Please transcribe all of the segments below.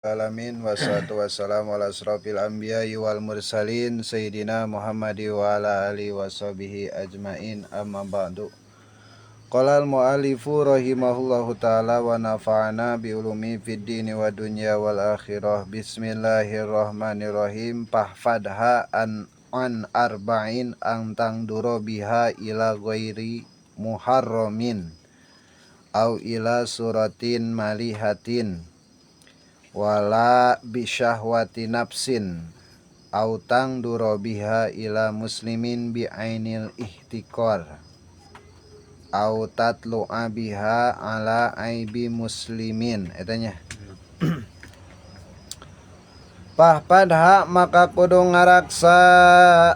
Alamin wassalatu wassalamu ala asrafil anbiya'i wal mursalin sayyidina Muhammadi wa ala alihi washabihi ajmain amma ba'du. Qala al muallifu rahimahullahu taala wa nafa'ana bi ulumi fid dini wa dunya wal akhirah. Bismillahirrahmanirrahim. Fahfadha an arba'in ang tangduro biha ila ghairi muharramin au ila suratin malihatin wala bisyahwati nafsin au tangduro biha ila muslimin bi ainil ihtiqar au tatlu'a biha ala aibi muslimin. Etanya Pahpadha maka kudu ngaraksa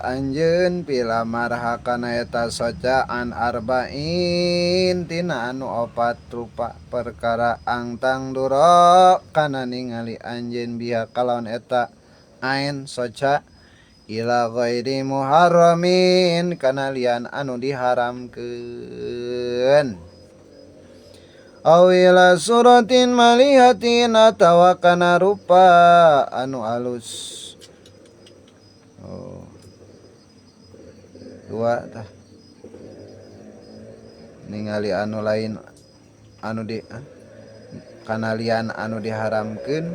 anjeun pilamar kana eta soca an arba'in tina anu opat rupa perkara angtang duro kana ningali anjeun biha kalawan eta ain soca ila ghairi muharramin kana lian anu diharamkeun. Awila suratin malihatin atawa kana rupa anu alus. Oh. Dua tah. Ningali anu lain anu di kana lian anu diharamkeun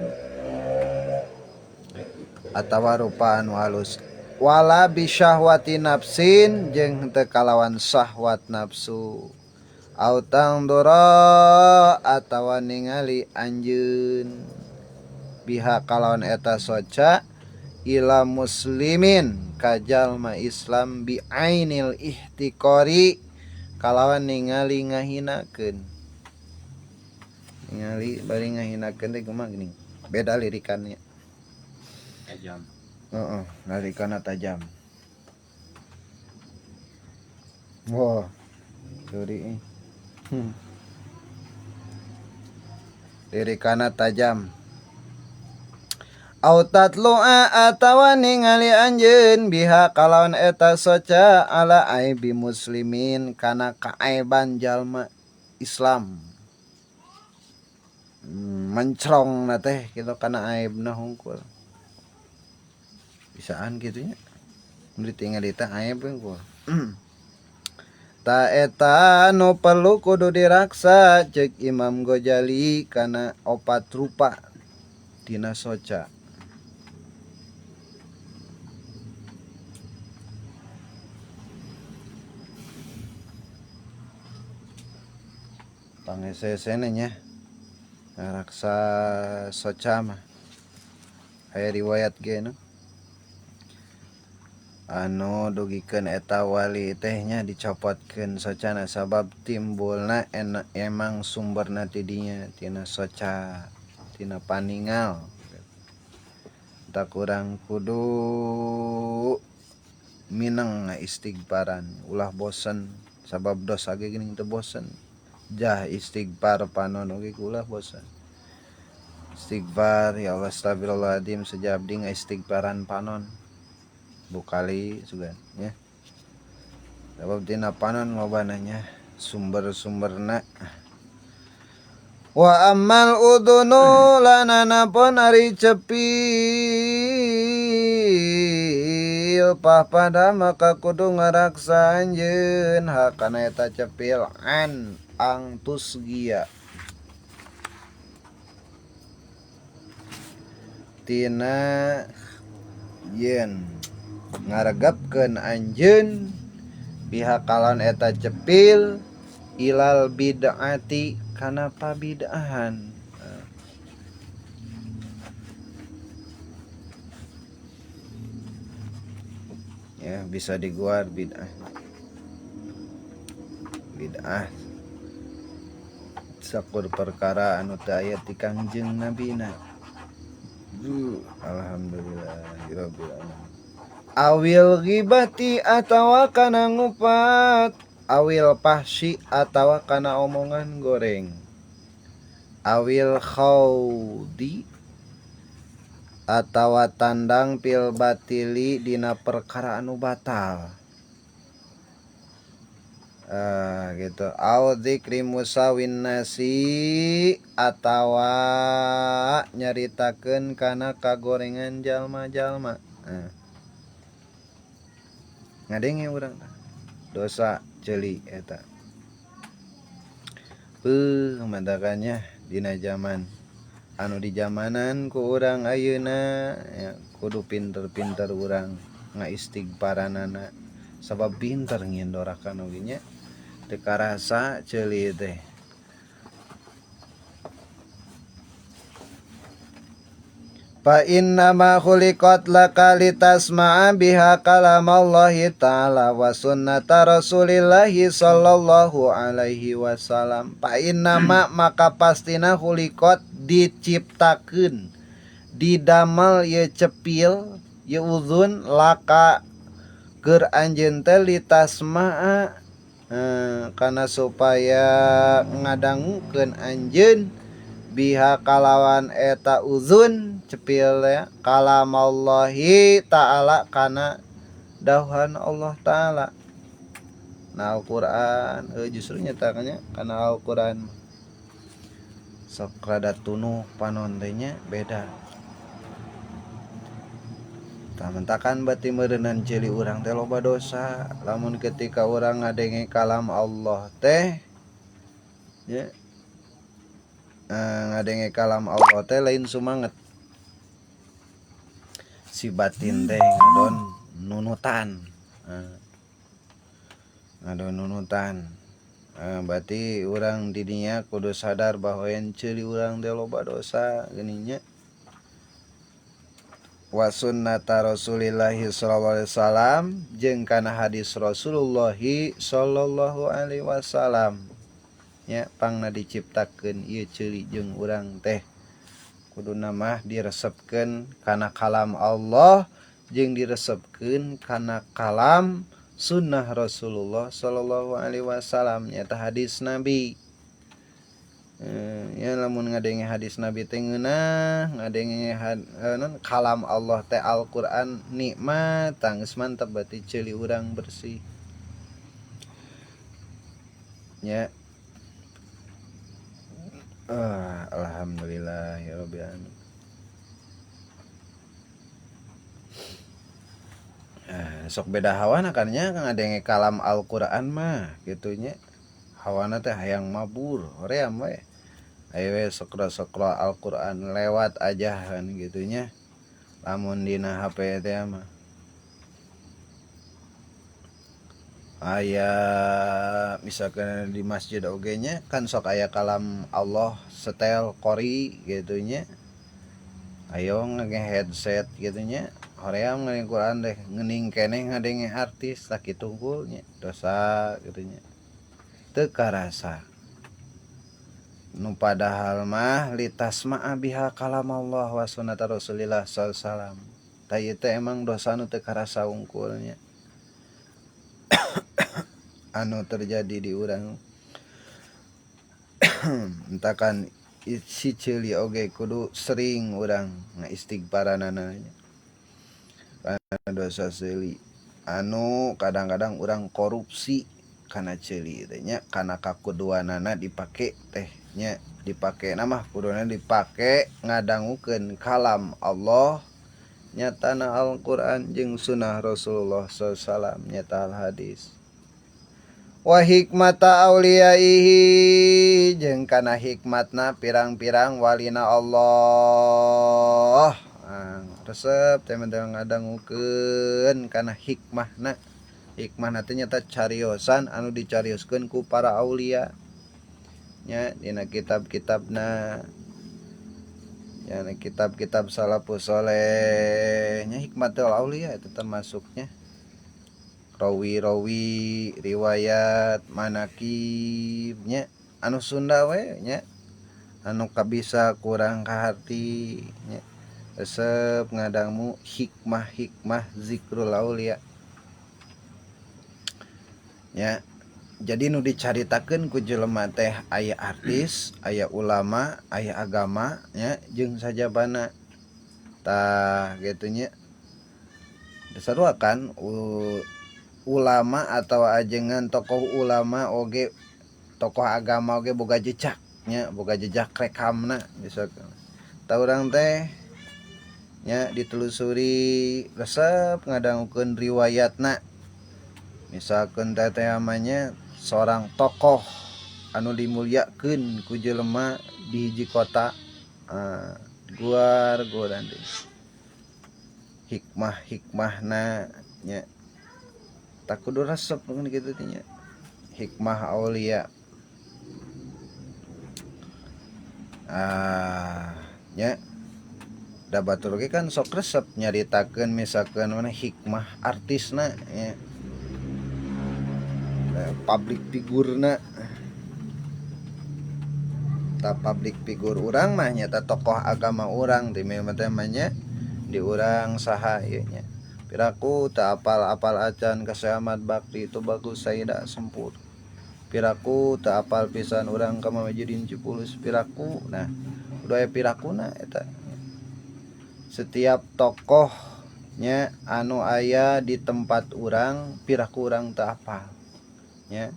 atawa rupa anu alus. Wala bisyahwati nafsin jeung teu kalawan syahwat nafsu. Au tangdura atawa ningali anjeun biha kalawan eta soca ila muslimin ka jalma Islam bi ainil ihtiqari kalawan ningali ngahinakeun. Ningali bari ngahinakeun teh kumaha geuning? Beda lirikannya. Tajam. Heeh, lirikanna tajam. Wah. Curi. Lirikana tajam. Au tatlu'a atawa ningali anjeun biha kalawan eta soca ala aibi muslimin kana kaaiban jalma Islam. Mencrong na teh kitu kana aibna hungkul. Bisaan kitu nya. Mun ditingali teh aib hungkul. Ta eta nu perlu kudu diraksa cek Imam Ghazali kana opat rupa tina soca. Pangesesena nya ngaraksa soca mah. Aya riwayat ge nu anu dugikeun eta wali teh nya dicopotkeun socana sabab timbulna emang sumberna ti dinya tina soca tina paningal. Tak kurang kudu mineng istighfaran ulah bosen sabab dosa ge geuning teu bosen. Jah istighfar panon oge ulah bosen. Istighfar ya Allah astagfirullahaladzim sejak abdi ngaistighfaran panon bukali sugan ya. Sabab tina panon loba nya sumber-sumberna. Wa ammal udhunu lanana pun ari cepil pahpada maka kudu ngaraksa anjeun hakana eta cepil an ang tusgia tina yen ngaregepkeun anjeun pihak kalon eta cepil ilal bid'ati kana pabid'ahan. Ya bisa diguar bid'ah. Bid'ah sakur perkara anu teu aya ti Kangjeng Nabina. Alhamdulillahirabbil alamin. Awil ghibati atawa kana ngupat, awil fahsy atawa kana omongan goreng, awil khaudi atawa tandang pil batili dina perkara anu batal. Gitu. Au dzikri musawin nasi atawa nyaritakeun kana kagorengan jalma-jalma. Ngadenge urang dosa ceuli eta. Matakannya dina zaman anu di zamanan ku urang ayeuna ya, kudu pinter-pinter urang ngaistighfaranana sabab pinter ngindorakan oge nya teu karasa ceuli teh. Fa inna ma khuliqat laka litasma'a biha kalamallahi ta'ala wa sunnata rasulillahi sallallahu alaihi wasallam. Fa inna ma maka pastina khuliqat diciptakeun didamel ye cepil ye uzun laka keur anjeun teh litasma'a kana supaya ngadangukeun anjeun biha kalawan eta uzun cepil ya kalamallahi ta'ala kana dawuhan Allah ta'ala. Nah Al-Qur'an justru nyatakannya kana Al-Qur'an sok rada tunuh panon teh nya beda. Tah mentakan bati meureunnan ceuli urang teh loba dosa lamun ketika urang ngadenge kalam Allah teh nya ngadenge kalam Allah teh lain sumanget si batin teh ngadon nunutan. Ngadon nunutan. Berarti urang di dinya kudu sadar bahwa yang ceuli urang teh loba dosa geuning nya. Wa sunnata Rasulillahi sallallahu alaihi wasallam jeung kana hadis Rasulullah sallallahu alaihi wasallam. Nya pangna diciptakeun ieu ceuli jeung urang teh kuduna mah diresepkeun kana kalam Allah jeung diresepkeun kana kalam sunnah Rasulullah sallallahu alaihi wasallam nyata hadis Nabi. Ya lamun ngadenge hadis Nabi teh ngeunah ngadenge kalam Allah teh Al-Qur'an nikmat tanggeus mantep berarti ceuli urang bersih. Nya alhamdulillah ya rabbil alamin. Sok beda hawana kan nya ngadenge kalam Al-Qur'an mah kitu nya. Hawana teh hayang mabur hoream we. Ayo we sokro-sokro Al-Qur'an lewat aja kan kitu nya. Lamun dina HP teh mah aya misalkan di masjid oge nya kan sok aya kalam Allah setel qori gitu nya. Ayo ngage headset gitu nya. Hoream ngadenge Quran deh ngening keneh ngadenge artis sakitu unggul nya dosa gitu nya. Teu karasa. Nu padahal mah litasma'a biha kalam Allah wa sunnata Rasulillah sallallahu alaihi wasallam. Tah ieu teh emang dosa nu teu karasa unggulnya. Anu terjadi di urang. Entakan si ceuli oge kudu sering urang ngaistighfaranana nya. Kana dosa ceuli anu kadang-kadang urang korupsi kana ceuli teh nya kana kakuduanana dipake teh nya dipake mah kuduna dipake ngadangukeun kalam Allah nyatana Al-Qur'an jeung sunnah Rasulullah sallallahu alaihi wasallam nyata al hadis. Wa hikmata auliyaihi jeung kana hikmatna pirang-pirang walina Allah. Resep teh ngadangukeun kana hikmahna. Hikmahna teh nyata cariosan anu dicarioskeun ku para aulia. Nya dina kitab-kitabna. Ya kitab-kitab salafus saleh nya hikmatul aulia itu termasuknya. Rawi-rawi riwayat manakibnya anu Sunda we nya anu kabisa kurang kaharti nya resep ngadangu hikmah-hikmah zikrul aulia nya. Jadi nu dicaritakeun ku jelema teh aya artis, aya ulama, aya agama nya jeung sajabana tah kitu nya. Sarua kan Ulama atau ajengan tokoh ulama oge, tokoh agama oge boga jejak nya, boga jejak rekamna. Bisa tah urang teh nya ditelusuri, resep ngadangukeun riwayatna. Misalkan teh namanya seorang tokoh anu dimulyakeun ku jelema di hiji kota, guar guaran hikmah hikmahna nya, tak kudu resep gitu nya, hikmah aulia. Ah nya, da batur ge kan sok resep nyaritakeun misalkan mana hikmah artisna nya, public figurna. Ta public figure urang mah nyata tokoh agama urang di temanya di urang saha ieu nya. Piraku teu apal-apal acan ka Syekh Ahmad Bakri itu bagus Saida Sempur. Piraku teu apal pisan urang ka Mamajidin Cipulus, piraku. Nah, udah aya pirakuna eta. Setiap tokohnya anu aya di tempat urang, piraku urang teu apal nya.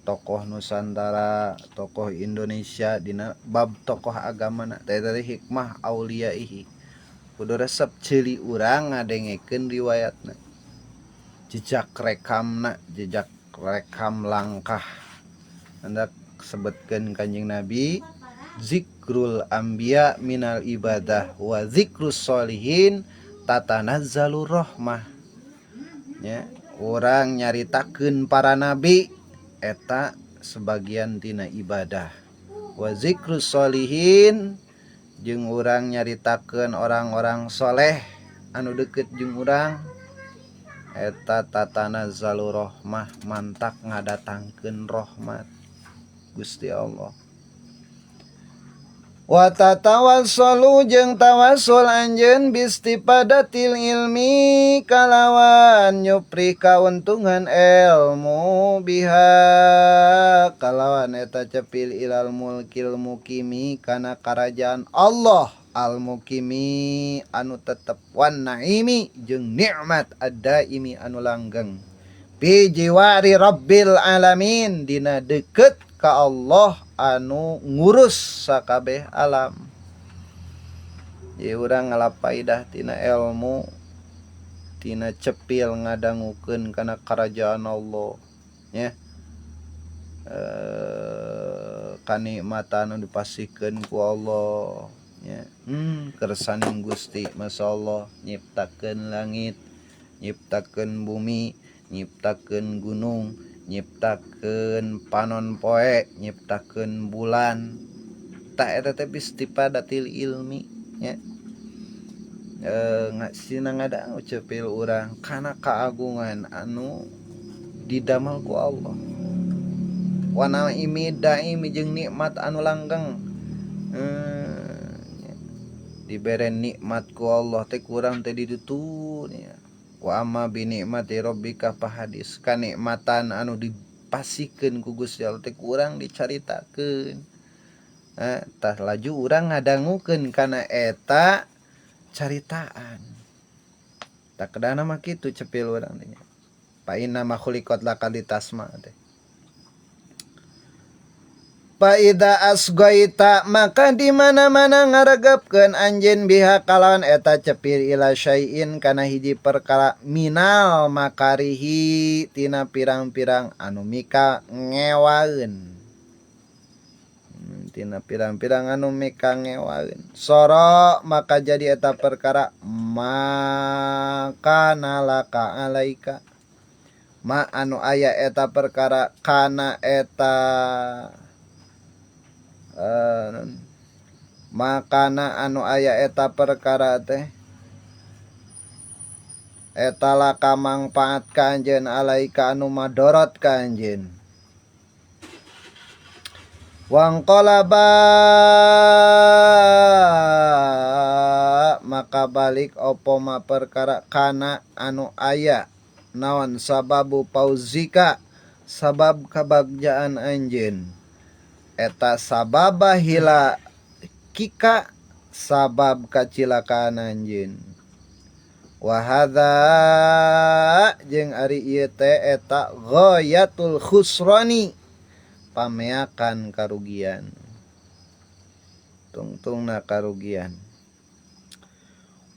Tokoh Nusantara, tokoh Indonesia dina bab tokoh agama na teh tadi hikmah auliyaihi. Kudu resep ceuli urang ngadengekeun riwayatna, jejak rekamna, jejak rekam langkah. Hendak sebutkeun Kanjeng Nabi, zikrul anbiya minal ibadah wa zikrus solihin tatanazzalur rahmah. Nya, urang nyaritakeun para nabi eta sebagian tina ibadah, wa zikrus solihin jeung urang nyaritakeun orang-orang soleh anu deket jeung urang eta tatanazzalu rahmah, mantak ngadatangkeun rahmat Gusti Allah. Wa tatawassalu jeung tawassul anjeun bistifadatil ilmi kalawan nyupri kauntungan ilmu, biha kalawan eta cepil, ilal mulkil mukimi kana karajaan Allah al mukimi anu tetep, wan naimi jeung nikmat ad-daimi anu langgeng, bi jiwari rabbil alamin dina deket ka Allah anu ngurus sakabeh alam. Jadi urang ngalapaidah tina ilmu, tina cepil ngadangukeun kana kerajaan Allah nya, kanikmatan anu dipasihkeun ku Allah nya. Kersaning Gusti, masyaallah, nyiptakeun langit, nyiptakeun bumi, nyiptakeun gunung, nyiptakeun panon poe, nyiptakeun bulan. Tak eta teh bistifadatil ilmi nya. Sina ngadangu cepil urang kana keagungan anu didamel ku Allah, wa naimi daimi jeung nikmat anu langgeng. Dibere nikmat ku Allah teh kurang teh didutu nya. Wa amma bi nikmati rabbika fahadis, kanikmatan anu dipasikeun ku Gusti Allah teh kurang dicaritakeun. Tah laju urang ngadangukeun kana eta caritaan. Tak kedana mah kitu cepil urang teh nya. Fa inna ma khuliqat laka litasma teh. Fa idza asgaita maka di mana-mana ngaregepkeun anjeun, biha kalawan eta cepil, ila syai'in kana hiji perkara, minal makarihi tina pirang-pirang anu mika ngewaeun. Tina pirang-pirang anu mika ngewaeun, soro maka jadi eta perkara, maka nalaka alaika ma anu aya eta perkara kana eta, makana anu aya eta perkara teh eta laka mangfaat ka anjeun, alaika anu madorot ka anjeun. Wangqalaba maka balik opo ma perkara kana anu aya naon sababu fauzika sabab kabagjaan anjeun eta sababa hilakika sabab kacilakaan anjeun. Wa hadza jeung ari ieu teh eta ghayatul khusrani pameakan karugian. Tungtungna karugian.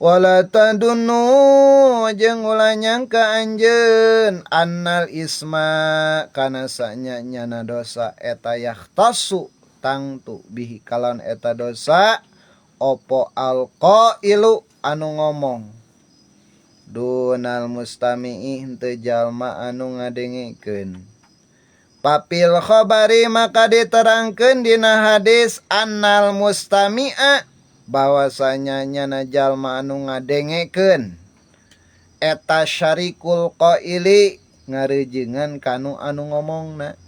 Wala tadunnu jeung ulah nyangka anjeun annal isma kana sanya-nyana dosa eta yahtasu tangtu bihi kalawan eta dosa opo alqailu anu ngomong dunal mustami'i henteu jalma anu ngadengekeun. Papil khabari maka diterangkeun dina hadis annal mustami'a bahwasanya nyana jalma anu ngadengekeun eta syarikul qaili ngarejengan kanu anu ngomongna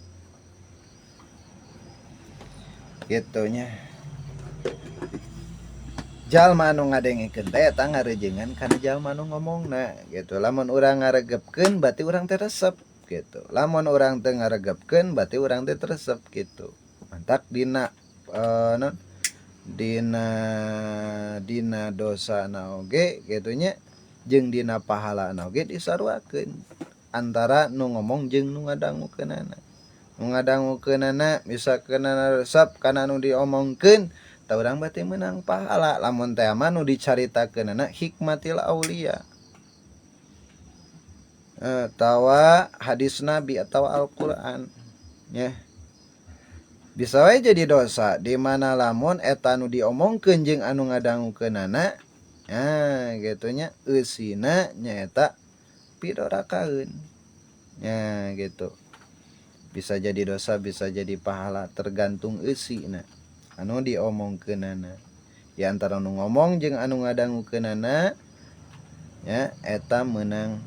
kitu nya. Jalma anu ngadengekeun teh eta ngarejengan kana jalma anu ngomongna gitu. Lamun urang ngaregepkeun berarti urang teh resep gitu. Lamun urang teu ngaregepkeun berarti urang teh resep gitu. Mantak dina non dina dina dosa na oge kitu nya jeung dina pahala na oge disaruakeun antara nu ngomong jeung nu ngadangukeunana. Nu ngadangukeunana bisa keunana resep kana nu diomongkeun tah urang berarti meunang pahala. Lamun teh mah nu dicaritakeunana hikmatil aulia tawa hadis nabi atau Al-Qur'an nya. Bisa wae jadi dosa di mana lamun eta nu diomongkeun jeung anu ngadangukeunana nah kitu nya eusina nyaeta pidorakaeun nya gitu. Bisa jadi dosa bisa jadi pahala tergantung eusina anu diomongkeunana. Di antara nu ngomong jeung anu ngadangukeunana nya eta meunang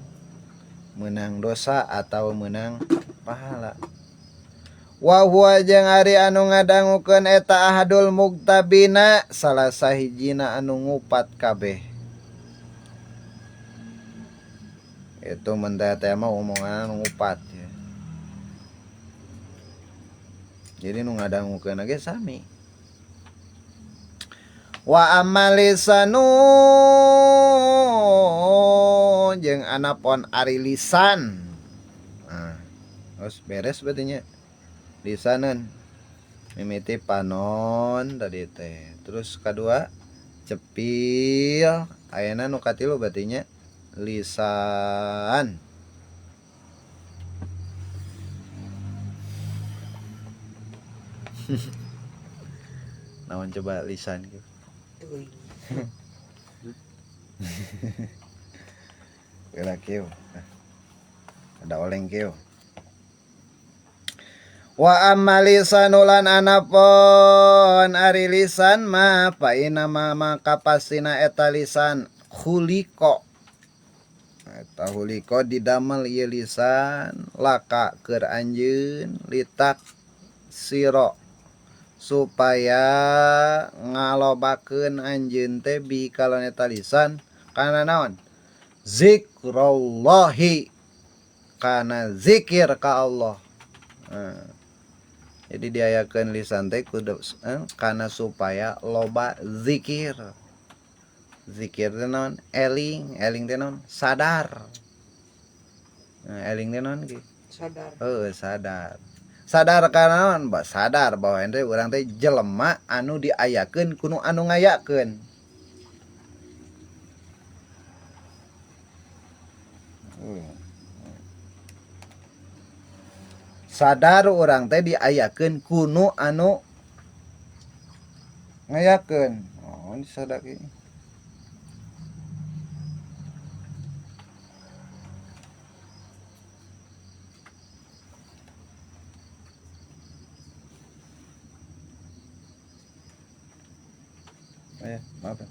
menang dosa atau menang pahala. Wa huwa jeung ari anu ngadangukeun eta ahadul muktabina salah sahijina anu ngupat kabeh. Itu mun teh mah omongan anu ngupat ya. Jadi nu ngadangukeun ge sami. Wa amalisanu jeung anapon ari lisan. Nah, terus beres berarti nya. Lisanan mimiti panon tadi teh. Terus kedua cepil, ayeuna nu katilu berarti nya lisan. Naon coba lisan gitu. Kira kieu. Ada oleng kieu. Wa amma lisanulan anapon ari lisan ma fa inna ma maka pastina eta lisan khuliqo. Eta khuliqo didamel ieu lisan laka keur anjeun litak siro supaya ngalobakeun anjeun teh bi kalon eta lisan kana naon zikrullahi kana zikir ka Allah. Nah, jadi diayakeun lisan teh kudu kana supaya loba zikir. Zikir teh naon? Eling, eling teh naon? Sadar. Nah, eling teh naon ki? Sadar. Heuh, sadar. Sadar kana naon? Sadar bahwa ente urang teh jelema anu diayakeun kuno anu ngayakeun. Sadar urang teh diayakeun kuno anu ngayakeun. Oh, disadaki. Oh ya, maaf.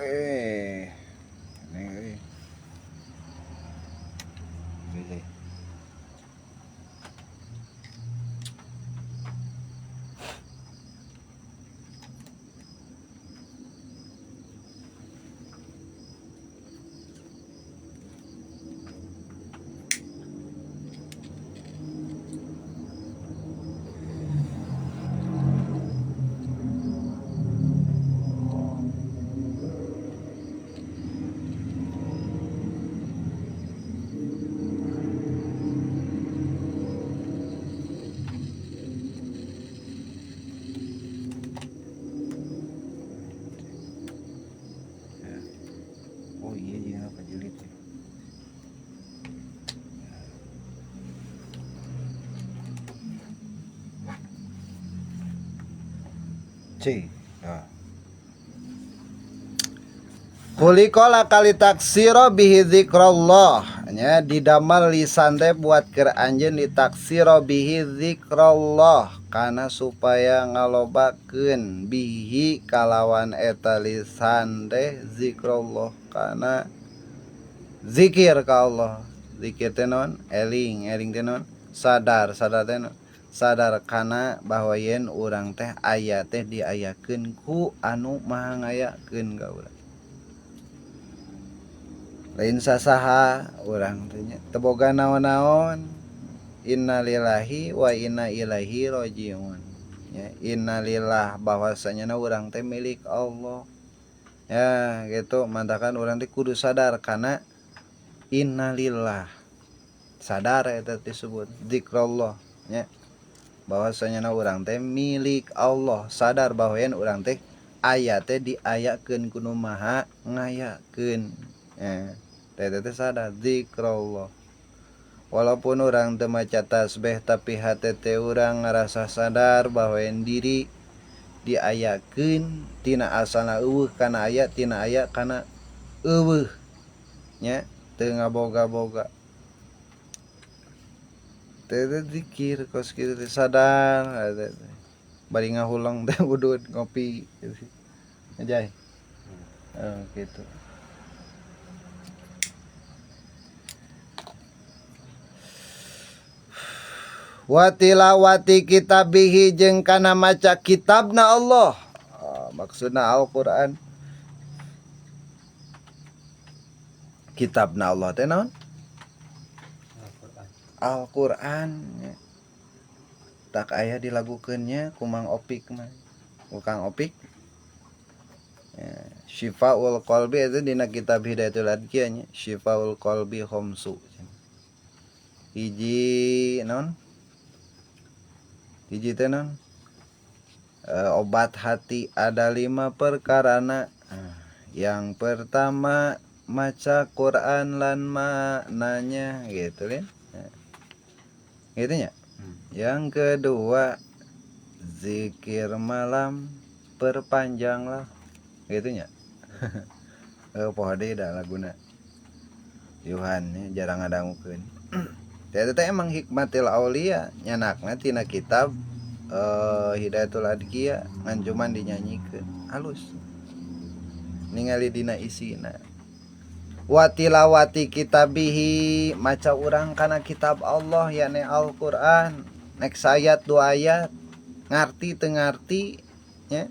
Eh. Ini euy. Ini. Ya. Oh iya jeung apa jilid ya. C. Ya. Khuliqala kali taksira bihi zikrullah nya didamal lisan teh buat keur anjeun ditaksira bihi zikrullah kana supaya ngalobakeun bihi kalawan eta lisan teh zikrullah kana zikir ka Allah. Zikir teh naon? Eling, eling teh naon? Sadar, sadar teh naon? Sadar kana bahwa yen urang teh aya teh diayakeun ku anu maha ngayakeun ka urang. Lain sasaha urang teh nya teu boga naon-naon. Innalillahi wa inna ilaihi rajiun. Ya, innalillah bahwasanya na urang teh milik Allah. Ya, gitu mantakan urang teh kudu sadar kana innalillah. Sadar eta disebut zikrullah nya. Bahwasanya na urang teh milik Allah, sadar bahwa yen urang teh aya teh diayakeun ku nu maha ngayakeun. Ya, teh teh sadar zikrullah. Walaupun urang teu maca tasbih tapi hate teh urang ngarasa sadar bahwa yen diri diayakeun tina asalna eueuh kana aya, tina aya kana eueuh nya, teu ngaboga-boga. Teh teh zikir kos kitu teh sadar teh teh. Bari ngahuleng teh udud ngopi gitu. Ngejai. Oh, gitu. Wa tilawati kitabihi jeung kana maca kitabna Allah. Oh, maksudna Al-Qur'an. Kitabna Allah teh naon? Al-Qur'an nya. Tak aya dilagukeun nya ku Mang Opik mah. Ku Kang Opik. Ya, Syifaul Qalbi itu dina kitab Hidayatul Adkiya nya, Syifaul Qalbi khamsu. Hiji naon? Hiji teh naon? Obat hati ada 5 perkarana. Yang pertama maca Quran lan maknanya gitu kan. Gitu nya. Yang kedua zikir malam perpanjanglah gitu nya. Poho deui da laguna. Yuhan nya jarang ngadangukeun. Teh teh emang hikmatil aulia nyanakna tina kitab Hidayatul Adkiya ngan cuman dinyanyikeun halus. Ningali dina isina. Wa tilawati kitabihi maca urang kana kitab Allah yakni Al-Qur'an. Nek sayat 2 ayat ngarti teu ngarti nya.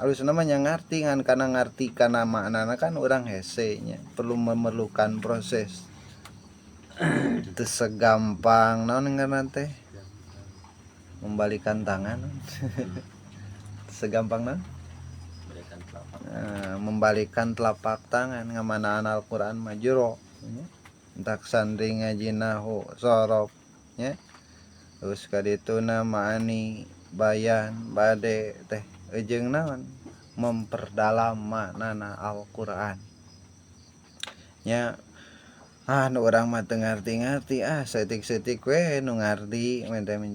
Alusna mah nya ngarti ngan kana ngarti kana maknana kan urang hese nya, perlu memerlukan proses. Teu segampang naon ngaranna teh? Membalikan tangan. Segampang naon? Membalikan telapak tangan ngamanaan Al-Qur'an mah jero nya. Entak santri ngaji nahu sorof nya. Terus kadituna maani bayan bade teh jeung naon memperdalam maknana Al-Qur'an nya. Ah nu urang mah teu ngarti-ngarti, ah saeutik-saeutik we nu ngarti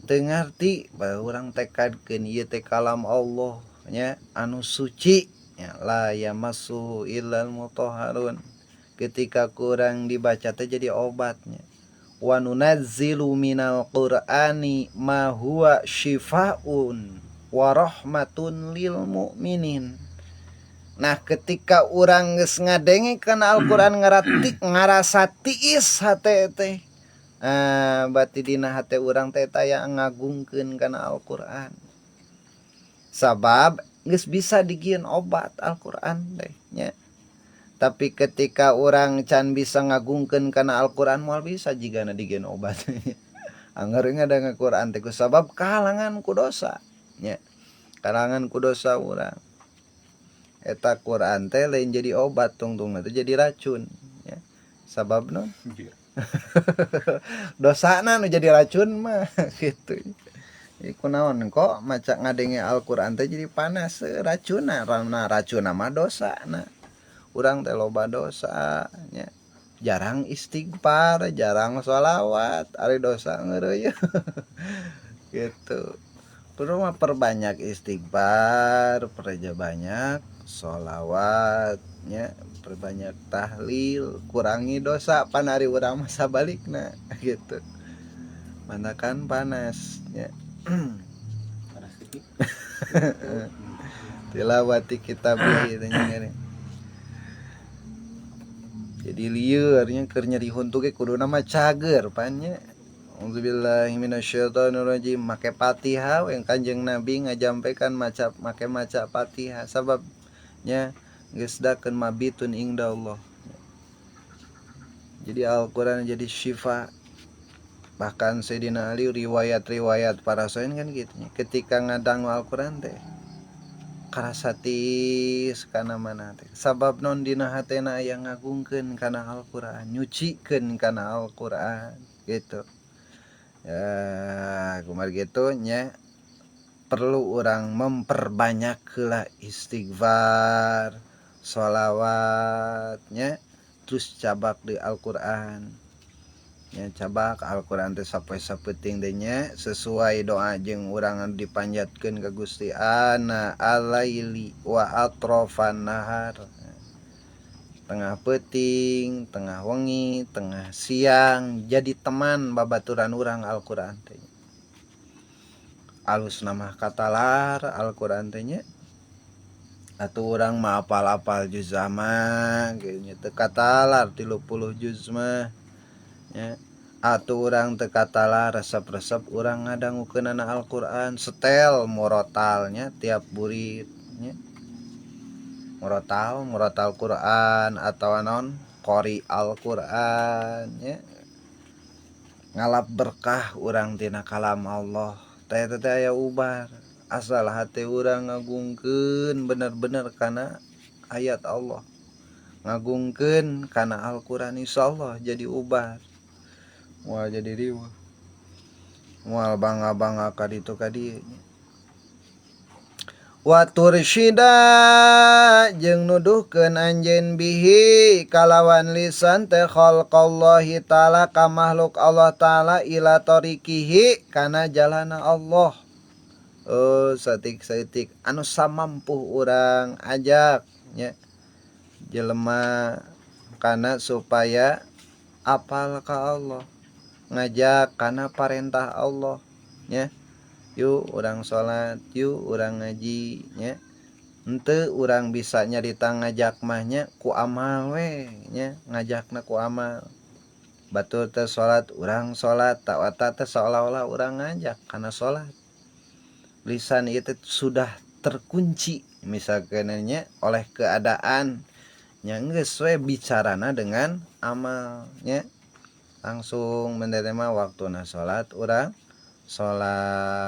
teu ngarti bae urang tekadkeun ieu teh kalam Allah nya anu suci nya, la yamassuhu illal mutahharun. Ketika kurang dibaca teh jadi obatnya. Wa nunazzilu minal qur'ani ma huwa syifaun wa rahmatun lil mu'minin. Nah ketika urang geus ngadenge kana Al-Qur'an ngarasa tiis hate teh. Berarti dina hate urang teh taya ngagungkeun kana Al-Qur'an. Sabab geus bisa digieun obat Al-Qur'an teh nya. Tapi ketika urang can bisa ngagungkeun kana Al-Qur'an moal bisa jigana digieun obat. Angger ngadenge Qur'an teh sabab kahalangan ku dosa nya. Kahalangan ku dosa urang. Eta Qur'an teh lain jadi obat tungtungna teh jadi racun nya. Sabab naon? Dosana nu jadi racun mah gitu. Iku naon kok maca ngadenge Al-Qur'an teh jadi panas racunna, nah racunna mah dosana. Urang teh loba dosa nya. Jarang istighfar, jarang sholawat, ari dosa ngeureuyeuh. Gitu. Perlu mah perbanyak istighfar, perbanyak sholawat nya, perbanyak tahlil, kurangi dosa pan ari urang mah sabalikna gitu. Manakan panas nya. Panas sedikit. Tilawati kitabihi teh nya. Jadi lieur nya keur nyeri huntu ge kuduna mah cager pan nya. Auzubillahi minasyaitonirrajim make Fatihah we Kanjeng Nabi ngajampekan maca make maca Fatihah sabab nya geus dakeun mabitun indallah. Jadi Al-Qur'an jadi syifa. Bahkan Sayyidina Ali riwayat-riwayat para sahabat kan gitu nya. Ketika ngadangu Al-Qur'an teh karasa tiis kana mana teh. Sabab non dina hatena aya ngagungkeun kana Al-Qur'an, nyucikeun kana Al-Qur'an gitu. Ya, kumaha gitu nya perlu urang memperbanyak heula istighfar, sholawat nya, terus cabak di Al-Qur'an. Nya cabak Al-Qur'an teh sapoe sapeuting teh nya sesuai doa jeung urang anu dipanjatkeun ka Gusti ana alaili wa atrofan nahar. Tengah peuting, tengah wengi, tengah siang jadi teman babaturan urang Al-Qur'an teh. Alus nama katalar Al-Qur'an teh nya. Atuh urang mah apal-apal juz mah kieu nya teu katalar 30 juz mah nya. Atuh urang teu katalar resep-resep urang ngadangukeunana Al-Qur'an setel murotalnya tiap burit nya. Murotal, murotal Quran atau naon qori Al-Qur'an nya. Ngalap berkah urang tina kalam Allah. Teh teh aya ubar. Asal hate urang ngagungkeun bener-bener kana ayat Allah. Ngagungkeun kana Al-Qur'an insyaallah jadi ubar. Moal jadi riweuh. Moal bangga-bangga ka ditu ka dieu nya. Wa tursyida jeung nuduhkeun anjeun bihi kalawan lisan teh khalqallahi ta'ala ka makhluk Allah ta'ala ila tariqihi kana jalana Allah. Oh, saeutik-saeutik anu samampu urang ajak nya jelema kana supaya apal ka Allah, ngajak kana parentah Allah nya. Yuk urang salat, yuk urang ngaji nya. Henteu urang bisa nyarita ngajak mah nya ku amal we nya, ngajakna ku amal. Batur teh salat, urang salat, tak teh seolah-olah urang ngajak kana salat. Lisan itu sudah terkunci misalkan nya oleh keadaan nya geus we bicarana dengan amal nya. Langsung menerima waktuna salat urang salatnya,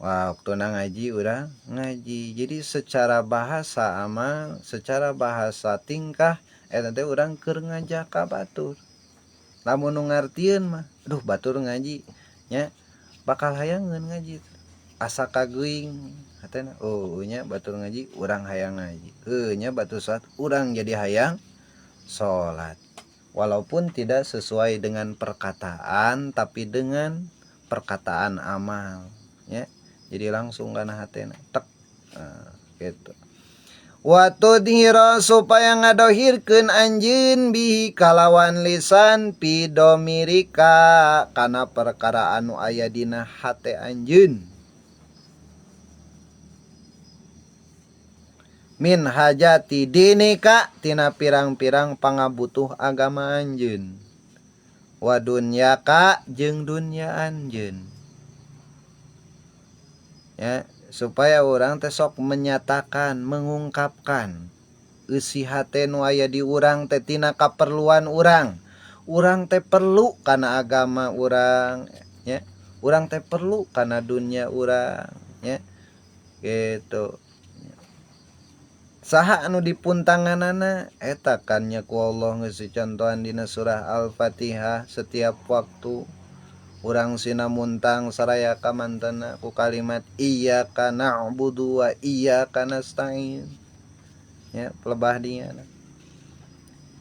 waktuna ngaji urang ngaji. Jadi secara bahasa amal, secara bahasa tingkah eta teh urang keur ngajak ka batur. Lamun nu ngartieun mah, aduh batur ngaji nya bakal hayangeun ngaji. Asa kageuing hatena, oh nya batur ngaji urang hayang ngaji. Heuh nya batur salat urang jadi hayang salat. Walaupun tidak sesuai dengan perkataan tapi dengan perkataan amal ya. Jadi langsung kana hatena tek nah, gitu. Wa tudhira supaya ngadohirkeun anjeun bihi kalawan lisan fi domirika kana perkara anu aya dina hate anjeun. Min hajati dinika tina pirang-pirang pangabutuh agama anjeun. Wa dunyaka jeung dunya anjeun. Ya, supaya urang teh sok menyatakan, mengungkapkan eusi hate nu aya di urang teh tina kaperluan urang. Urang teh perlu kana agama urang, ya. Urang teh perlu kana dunya urang, ya. Gitu. Saha anu dipuntanganana eta kan nya ku Allah geus dicontohan dina surah Al-Fatihah setiap waktu urang sina muntang saraya kamantena ku kalimat iyyaka na'budu wa iyyaka nasta'in. Ya, pelebah dinya.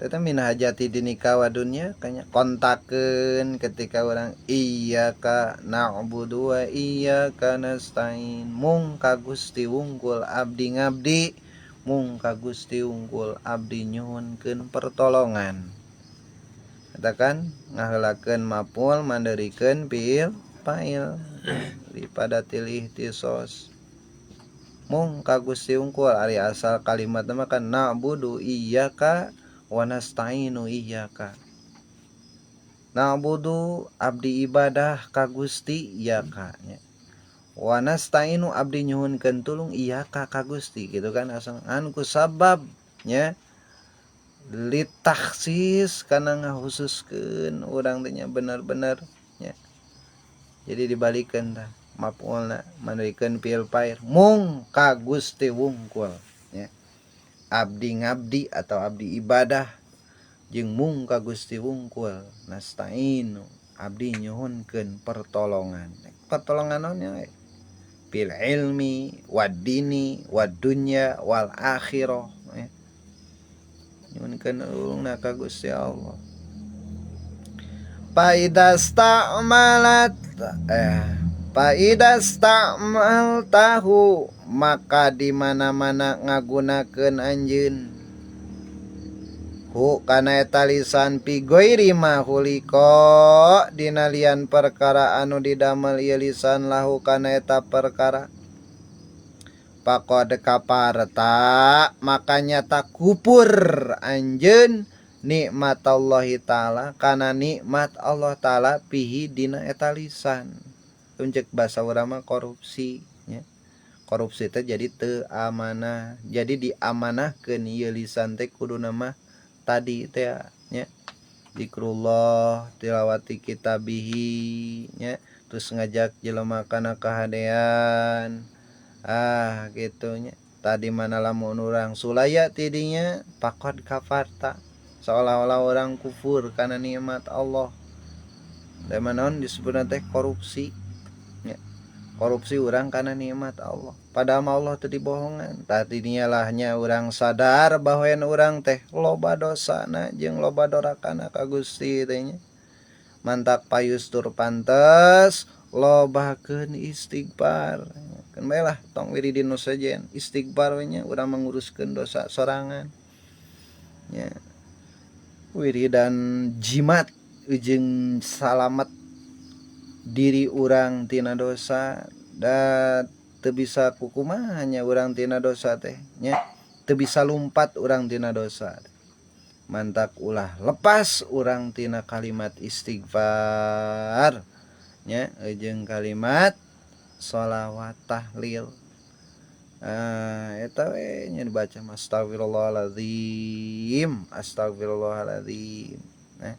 Teta min hajati dinika wa dunya kanya kontakeun ketika urang iyyaka na'budu wa iyyaka nasta'in. Mung ka Gusti wungkul abdi ngabdi, mung ka Gusti wungkul abdi nyuhunkeun pertolongan. Eta kan ngaheulakeun maf'ul mandeurikeun fi'il fa'il dipadatil ihtisos. Mung ka Gusti wungkul ari asal kalimatna mah kan na'budu iyyaka wa nasta'inu iyyaka. Na'budu abdi ibadah ka Gusti iyyaka nya. Wa nasta'inu abdi nyuhunkeun tulung iyyaka ka Gusti gitu kan asal an ku sabab nya litakhsis kana ngahususkeun urang teh nya bener-bener nya. Jadi dibalikeun tah maf'ulna mandeurikeun fi'il fa'il mung ka Gusti wungkul nya. Abdi ngabdi atau abdi ibadah jeung mung ka Gusti wungkul nasta'inu abdi nyuhunkeun pertolongan. Pertolongan naon nya? Fil ilmi wad dini wad dunya wal akhirah ya. Nyuhunkeun ulungna ka Gusti Allah. Faida sta'maltahu maka di mana-mana ngagunakeun anjeun hu kana eta lisan fi ghairi ma khuliqa dina lian perkara anu didamel ieu lisan lahu kana eta perkara faqad kafarta maka nyata kufur anjeun nikmatallahi taala kana nikmat Allah taala fihi dina eta lisan. Cek bahasa urang mah korupsi nya. Korupsi teh jadi teu amanah. Jadi diamanahkeun ieu lisan teh kuduna mah tadi teh nya. Zikrullah, tilawati kitabihi nya, terus ngajak jelema kana kahadean. Ah gitu nya. Tadi mana lamun urang sulaya tidinya faqad kafarta. Seolah-olah orang kufur kana nikmat Allah. Da manaon disebutna teh korupsi. Ya. Korupsi urang kana nikmat Allah. Padahal mah Allah teu dibohongan. Tadinya lahnya urang sadar bahwa urang teh loba dosana jeung loba dorakana ka Gusti teh nya. Mantak payustur pantes lobakeun istighfar. Keun bae lah tong wiridin nu sejen istighfar we nya urang manguruskeun dosa sorangan. Nya. Wiridan jimat jeung salamet diri urang tina dosa da teu bisa kukumaha nya urang tina dosa teh nya teu bisa lumpat urang tina dosa. Mantak ulah lepas urang tina kalimat istighfar nya jeung kalimat sholawat tahlil. Eta we nya dibaca astagfirullahalazim, astagfirullahalazim. Nah.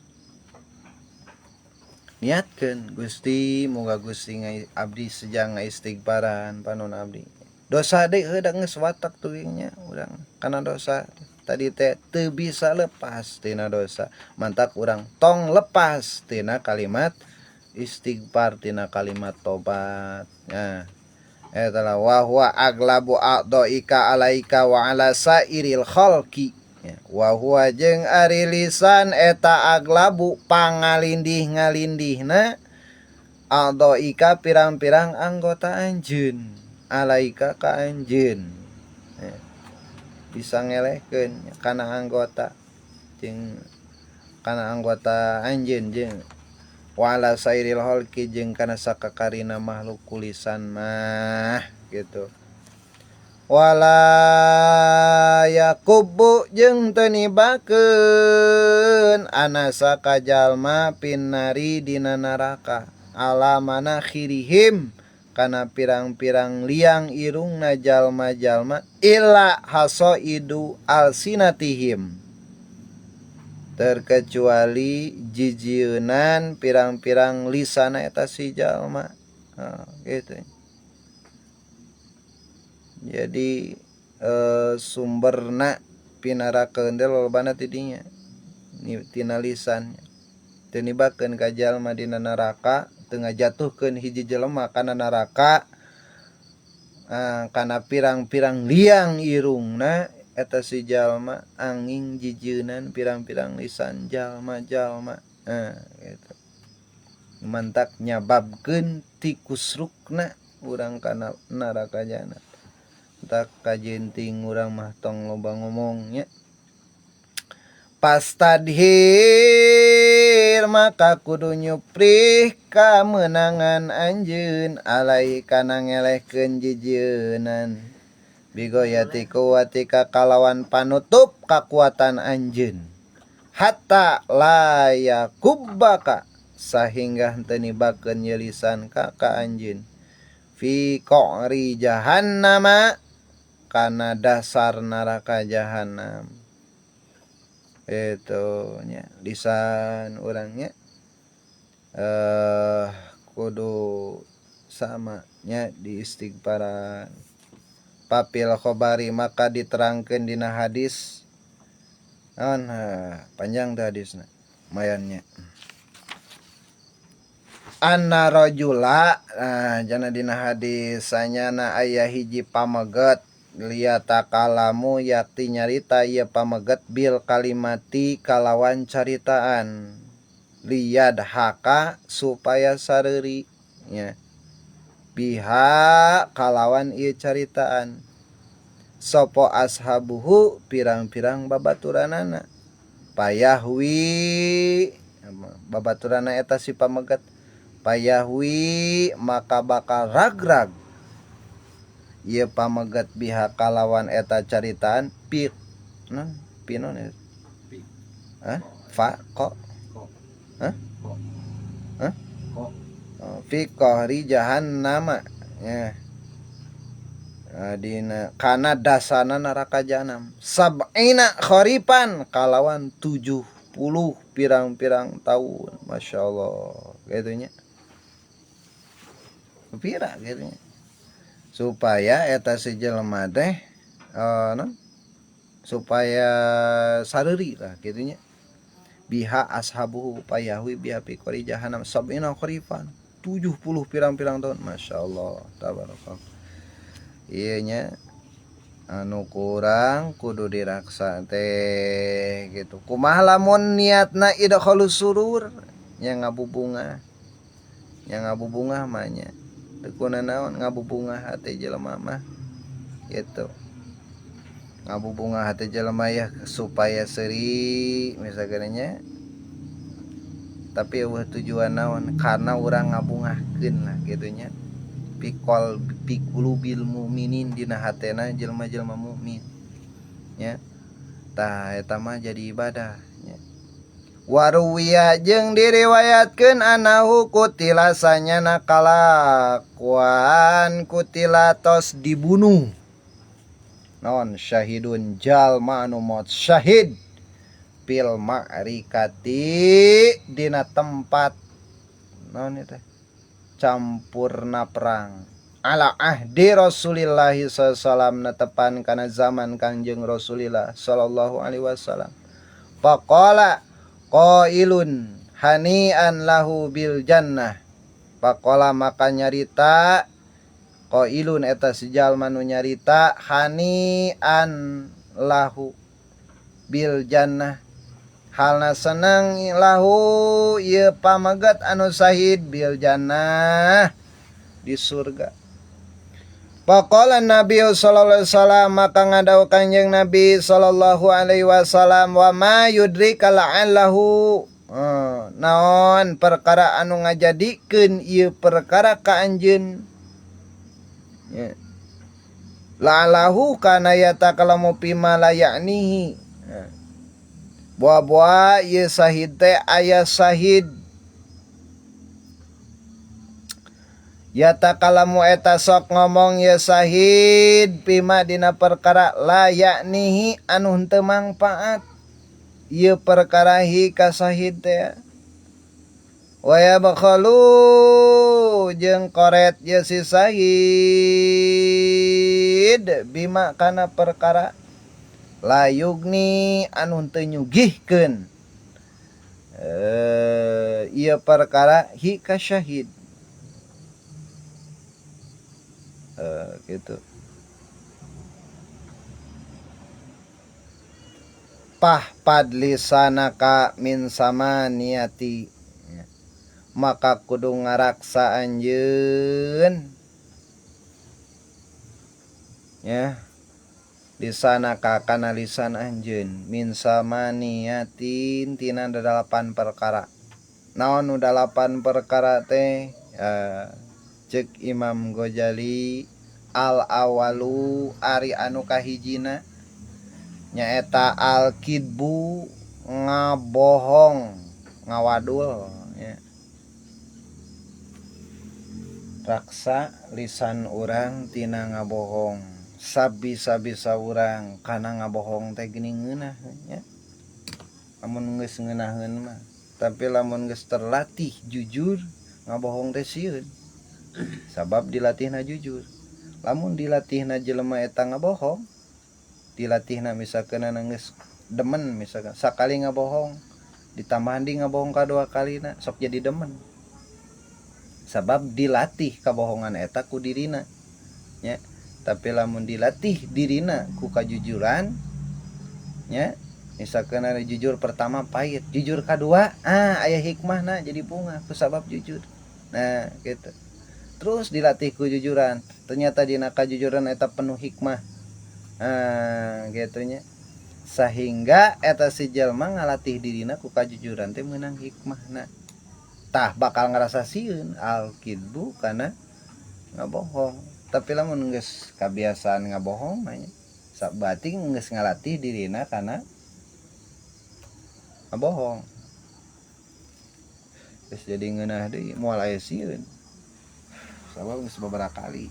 Niatkeun Gusti, moga Gusti ngai abdi sejang ngaistighfaran panon abdi. Dosa deui heuh da geus watak teuing nya urang kana dosa. Tadi teh teu bisa lepas tina dosa. Mantak urang tong lepas tina kalimat istighfar, tina kalimat tobat. Nah, eta lah wa huwa aglabu a'daika alaika wa ala sairil khalqi. Ya, wa huwa jeung ari lisan eta aglabu pangalindih-ngalindihna a'daika pirang-pirang anggota anjeun alaika ka anjeun. Ya, bisa ngelehkeun kana anggota jeung kana anggota anjeun jeung wa ala sairil khalqi jeung kana sakakarina makhluk kulisan mah gitu. Wala yakubu jeung teu nibakeun anasa ka jalma pinnari dina neraka ala manakhirihim kana pirang-pirang liang irungna jalma-jalma illa hasaidu alsinatihim terkecuali jijieunan pirang-pirang lisana eta si jalma. Nah, gitu. Jadi sumberna pinarakeun teh lolobana ti dinya tina lisan teu nibakeun ka jalma dina neraka teu ngajatuhkeun hiji jelema kana neraka kana pirang-pirang liang irungna eta si jalma angin jijieunan pirang-pirang lisan jalma-jalma. Gitu. Mantak nyababkeun ti kusrukna urang kana neraka jana. Tak kajenting urang mah tong loba ngomongnya. Pastadhir maka kudu nyuprih kamenangan anjeun alai kana ngelehkeun jijieunan bigoyati kuwatika kalawan panutup kakuatan anjeun hatta la yakubbaka sahingga henteu nibakeun ye lisan ka anjeun fi qa'ri jahannama kana dasar neraka jahannam. Itu nya lisan urangnya kudu sama nya di istighfaran. Papil khobari maka diterangkeun dina hadis. Panjang teh hadisna mayannya. Anna rajula jana dina hadis sanyana aya hiji pameget liyatakalamu yakti nyarita ieu pameget bil kalimati kalawan caritaan liyadhaka supaya sareuri nya biha kalawan ieu caritaan sopo ashabuhu pirang-pirang babaturanana payahwi babaturana eta si pameget payahwi maka bakal ragrag ieu pameget biha kalawan eta caritaan pi non pinon ya Pi. Hah? Fa ko hah? Ko. Hah? Ko. Oh, fi qahri jahannama ya. Dina kana dasana neraka jahanam sab'ina kharifan kalawan 70 pirang-pirang tahun. Masya Allah gitunya pira gitu supaya eta si jelema teh non supaya sareuri lah gitunya biha ashabuhu payahwi biha fi qari jahannam sab'ina kharifan 70 pirang-pirang tahun. Masya Allah tabarakallah. Ieu nya anu kurang kudu diraksa teh gitu. Kumaha lamun niatna idkhalus surur nya ngabubungah. Nya ngabubungah mah nya teu kuna naon ngabubungah hate jelema mah gitu. Ngabubungah hate jelema ya supaya seuri misalkan nya. Tapi eueuh tujuan naon karena urang ngabungahkeun lah gitu nya. Pikol pikulubil mukminin dina hatena jelema-jelema mukmin nya. Tah eta mah jadi ibadah nya. Waruwiya jeung diriwayatkeun anahu kutila sanyana kalakuan kutila tos dibunuh non syahidun jalma anu maot syahid fil ma'rikati dina tempat naon eta campurna perang ala ahdi Rasulillah sallallahu alaihi wasallam netepan kana zaman Kangjeng Rasulillah sallallahu alaihi wasallam. Faqala qailun hani'an lahu bil jannah. Faqala maka nyarita qailun eta si jalma nu nyarita hani'an lahu bil jannah halna seneng lahu ieu pamegat anu syahid bil jannah di surga. Faqala Nabi sallallahu alaihi wasallam maka ngadau Kanjeng Nabi sallallahu alaihi wasallam wa ma yudrika la'allahu naon perkara anu ngajadikeun ieu perkara ka anjeun ya. La'allahu kana yatakalamu fima la ya'nihi. Buah-buah ieu sahid teh aya sahid yatakalamu eta sok ngomong ye sahid fima dina perkara la ya'nihi anu henteu mangpaat ieu perkara hi ka sahid teh. Wa yabkhalu jeung koret ye si sahid bima kana perkara la yugni anu teu nyugihkeun ieu perkara hi ka syahid. Gitu. Pahpad lisanaka min samaniyati, maka kudu ngaraksa anjeun ya lisanaka kana lisan anjeun min samaniyatin tina 8 perkara. Naon nu 8 perkara teh? Cek Imam Ghazali al awalu ari anu kahijina nyaeta al kidbu ngabohong ngawadul ya. Raksa lisan urang tina ngabohong, sabisa-bisa urang kana ngabohong teh geuning ngeunah nya. Lamun geus ngeunaheun mah, tapi lamun geus terlatih jujur ngabohong teh sieun. Sabab dilatihna jujur. Lamun dilatihna jelema eta ngabohong, dilatihna misalkeun geus demen misalkan sakali ngabohong ditambahan di ngabohong kadua kalina sok jadi demen. Sabab dilatih kabohongan eta ku dirina nya. Tapi lamun dilatih dirina ku kajujuran nya, misalkan ada jujur pertama pahit, jujur kadua aya hikmahna jadi bunga ku sabab jujur. Nah gitu. Terus dilatih ku jujuran, ternyata dina kajujuran eta penuh hikmah. Gitu nya. Sehingga eta si jelma ngalatih dirina ku kajujuran teh meunang hikmahna. Tah bakal ngerasa sieun al kidbu kana ngabohong. Tapi lamun geus kabiasaan ngabohong mah nya, berarti geus ngalatih dirina kana ngabohong. Geus jadi ngeunah deui moal aya sieun. Sabab geus beberapa kali.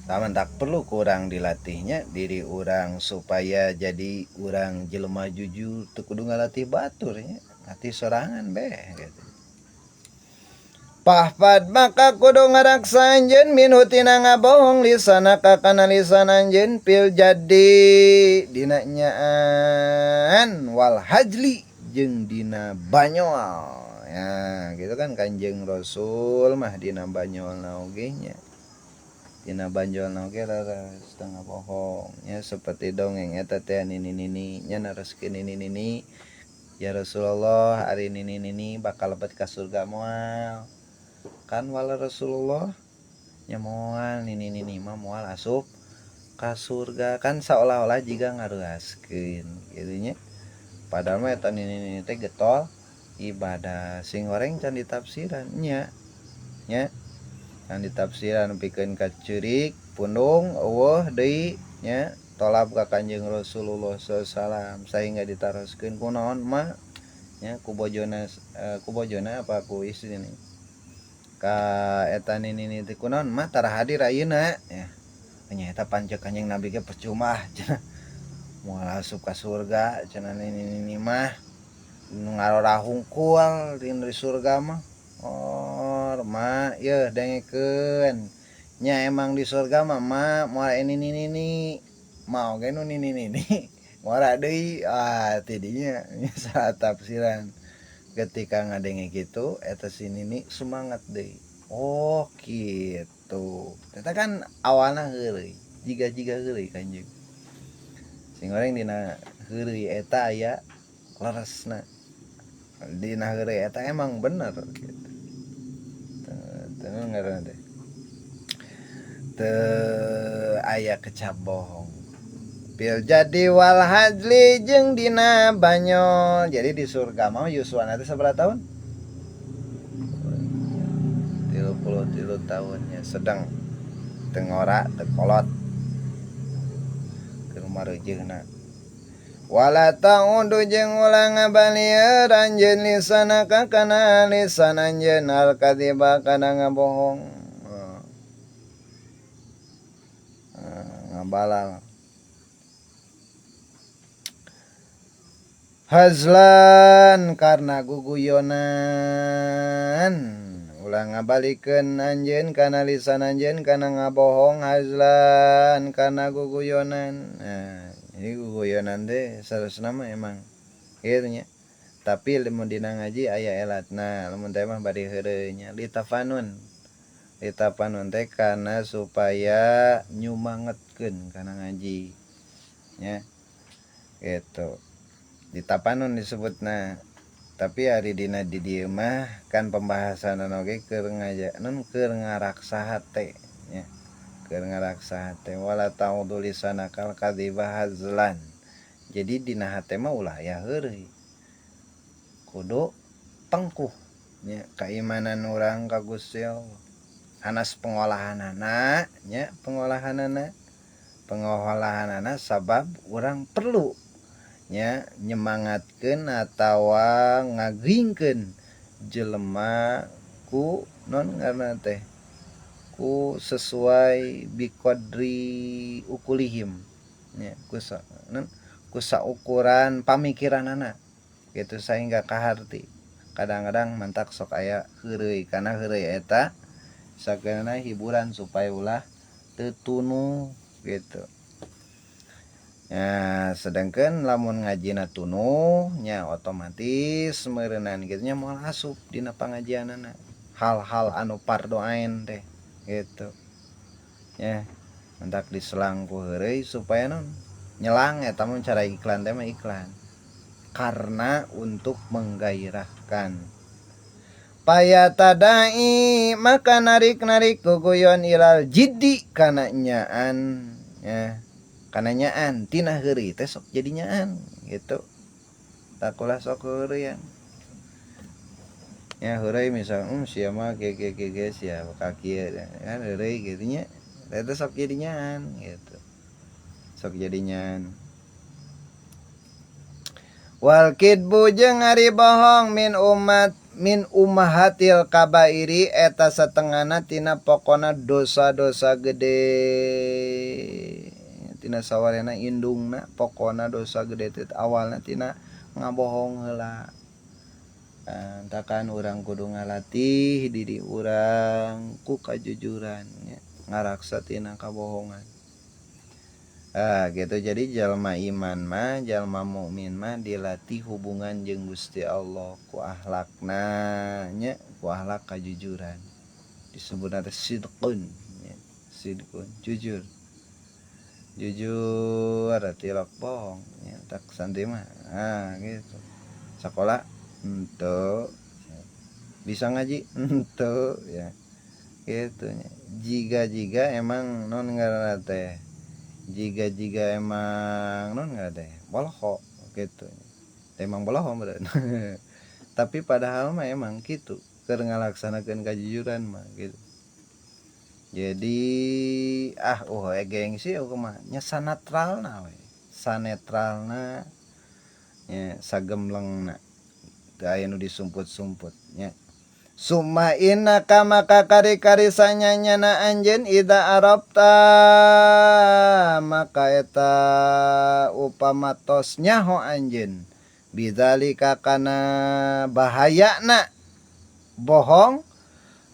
Taman tak perlu kurang dilatihnya diri urang supaya jadi urang jelema jujur teu kudu ngalatih batur nya, latih sorangan beh gitu. Pahpad maka kudu ngaraksa anjeun minhu tina ngabohong lisanaka kana lisan anjeun pil jadi dina nyaan wal hajli jeung dina banyol. Ya gitu kan Kanjeng Rasul mah dina banyolna oge nya. Dina banjolna oge leres teu ngabohong nya, seperti dongeng eta teh nini-nini nya naroskeun nini-nini ya Rasulullah ari nini-nini bakal lebet ka surga moal. Kan wala Rasulullah nya moal nini-nini mah moal asup ka surga, kan seolah-olah jiga ngaruaskeun kitu nya. Padahal mah eta nini-nini teh getol ibadah sing goreng can ditafsiran nya. Nya can ditafsiran pikeun ka ceurik pundung eueuh deui nya tolab ka Kanjeng Rasulullah sallallahu alaihi wasallam sehingga ditaroskeun ku naon mah nya ku bojona apa ku istrina ka eta nini-nini teh kunaon mah tara hadir ayeuna ya. Nya eta pancek Kanjeng Nabi ge percuma cenah moal asup ka surga cenah nini-nini mah nu ngarora hungkul di surga mah. Oh mah yeuh dengekeun nya emang di surga mah mah moal nini-nini mah oge nu nini-nini moal deui tidinya salah tafsiran. Ketika ngadenge kitu eta si nini semangat deui. Oh kitu. Eta kan awalna heureuy, jiga-jiga heureuy Kanjeng. Sing goreng dina heureuy eta aya leresna. Dina heureuy eta emang bener gitu. Teu ngaranna teh. Teu aya kecap bohong. Pil jadi wal hajli jeung dina banyol. Jadi di surga mah yuswana teh sabaraha tahun? 33 tahunnya sedang. Teu ngora teu kolot keur mareujeuhna. Wala ta'udu jeung ulah ngabalieur anjeun lisanaka kana lisan anjeun al kadziba kana ngabohong. Ngabalal hazlan karena guguyonan, ulah ngabalikeun anjeun kana lisan anjeun kana ngabohong hazlan kana guguyonan. Nah, jadi guguyonan teh sarasna mah emang kitu nya, tapi lamun dina ngaji aya elatna, lamun teh mah bari heureuy nya litafanun. Litafanun teh kana supaya nyumangetkeun kana ngaji nya gitu. Ditapanun disebutna, tapi ari dina di dieu mah kan pembahasanna oge keur ngaja nun keur ngaraksa hate nya, keur ngaraksa hate. Wala ta'udu lisanakal kadziba hazlan, jadi dina hate mah ulah aya heureuy, kudu tengkuh nya keimanan urang ka Gusti Allah. Hanas pengolahanana nya, pengolahanana, pengolahanana sabab urang perlu nya nyemangatkeun atawa ngagringkeun jelema ku non ngaranna teh ku sesuai biqadri ukulihim nya, ku sa, non, ku saukuran pamikiranana gitu sehingga kaharti. Kadang-kadang mantak sok aya heureuy kana heureuy eta sakeuna hiburan supaya ulah teu tunuh gitu. Ya, sedangkan lamun ngajina tunuh nya otomatis meureunan kitu nya moal asup dina pangajianana hal-hal anu pardoain teh gitu. Ya, mentak diselang ku heureuy supaya non nyelang eta mah cara iklan teh mah iklan. Karena untuk menggairahkan. Paya tadai maka narik-narik guguyon ilal jiddi kana nyaan ya. Kana nyaan tina heureuy teh sok jadi nyaan gitu. Takulah sok heureuyan. Ya heureuy misal sia mah ge ge ge ge sia ka kieu kan heureuy kitu nya. Eta sok jadi nyaan gitu. Sok jadi nyaan. Wal kidbu jeung ari bohong min umat min ummahatil kabairi eta satengahna tina pokona dosa-dosa gede. Tina sawarena indungna pokona dosa gede teh awalna tina ngabohong heula. Entakan urang kudu ngalatih diri urang ku kajujuran nya, ngaraksa tina kabohongan. Gitu. Jadi jalma iman mah, jalma mukmin mah dilatih hubungan jeung Gusti Allah ku akhlakna nya, ku akhlak kajujuran. Disebutna teh sidqun nya, sidqun, jujur. Jujur tilok bohong nya, tak santri mah. Gitu. Sekolah henteu, bisa ngaji henteu ya. Gitu nya. Jiga-jiga emang non ngaranna teh. Jiga-jiga emang non ngaranna teh boloho gitu. Emang boloho meureun. Tapi padahal mah emang kitu keur ngalaksanakeun kajujuran mah gitu. Jadi gengsi kumaha nya sanatralna we. Sanetralna nya sagemlengna. Teu aya nu disumput-sumput nya. Summa innaka maka kari-kari sanyanyana anjeun ida arabta maka eta upama tos nyaho anjeun bidzalika kana bahayana bohong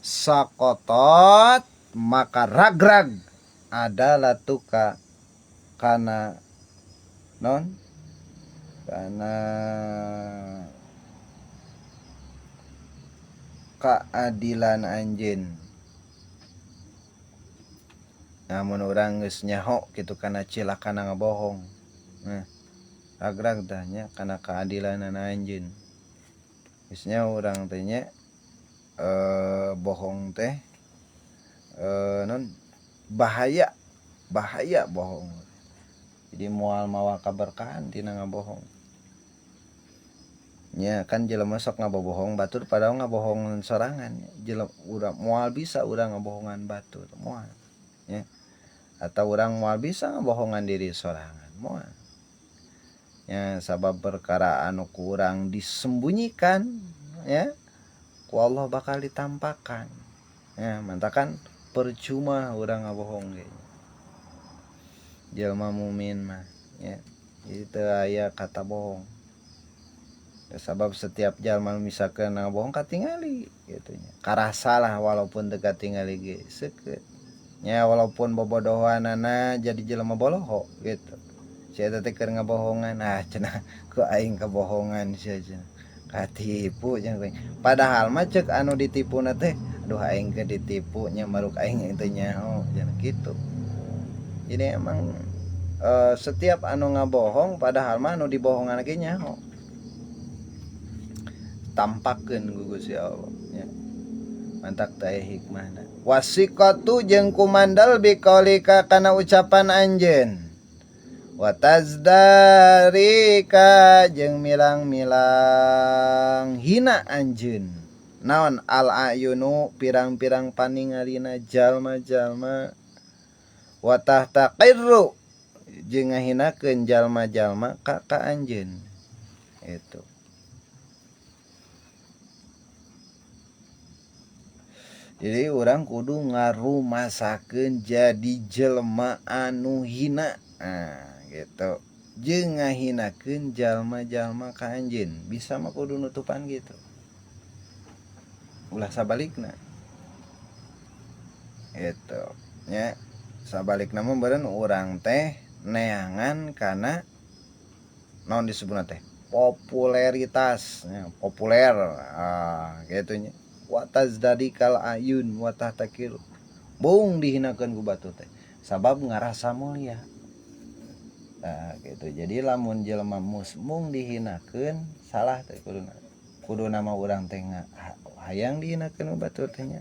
sakotot maka ragrag adalah tuka kana non kana keadilan anjeun. Namun urang geus nyaho kitu kana cilakana ngabohong. Nah, ragrag tah nya kana keadilanana anjeun. Geus nyaho urang teh nya bohong teh non bahaya, bahaya bohong. Jadi moal mawa kaberkahan tina ngabohong. Nya kan jelema sok ngabobohong batur padahal ngabohong sorangan. Jelema urang moal bisa urang ngabohongan batur, moal. Nya. Atau urang moal bisa ngabohongan diri sorangan, moal. Nya sabab perkara anu ku urang disembunyikan ya ku Allah bakal ditampakan. Ya mantakan percuma urang ngabohong ge. Jelma mumin mah ya jadi teu aya kata bohong. Ya, sabab setiap jalma misalkan ngabohong katingali gitu nya. Karasa lah walaupun teu katingali ge seukeut. Nya walaupun bobodohanana jadi jelema boloho gitu. Si eta teh keur ngabohongan, ah cenah ku aing kabohongan sia cenah. Katipu cenah ku aing. Padahal mah ceuk anu ditipuna teh, aduh aing keur ditipu nya maruk aing teu nyaho cenah kitu. Jadi emang setiap anu ngabohong padahal mah anu dibohongan ge nyaho. Tampakeun ku Gusti Allah nya. Mantak teh hikmahna. Wasiqatu jeung kumandal biqaulika kana ucapan anjeun. Wa tazdarika jeung milang-milang hina anjeun. Naon al ayunu pirang-pirang paningalina jalma-jalma. Wa tahtaqirru jeung ngahinakeun jalma-jalma ka anjeun. Itu. Jadi urang kudu ngarumasakeun jadi jelema anu hina. Nah, gitu. Jeung ngahinakeun jalma-jalma ka anjeun. Bisa mah kudu nutupan gitu. Ulah sabalikna. Gitu. Nya sabalikna mah beureun urang teh neangan kana naon disebutna teh? Popularitas, ya, populer. Ah, gitu nya. Wa tazdadikal ayun wa tahtakir. Bung dihinakeun ku batur teh. Sabab ngarasa mulia. Nah, gitu. Jadi lamun jelema mung dihinakeun salah teh kuduna. Kuduna mah urang teh hayang dihinakeun ku batur teh nya.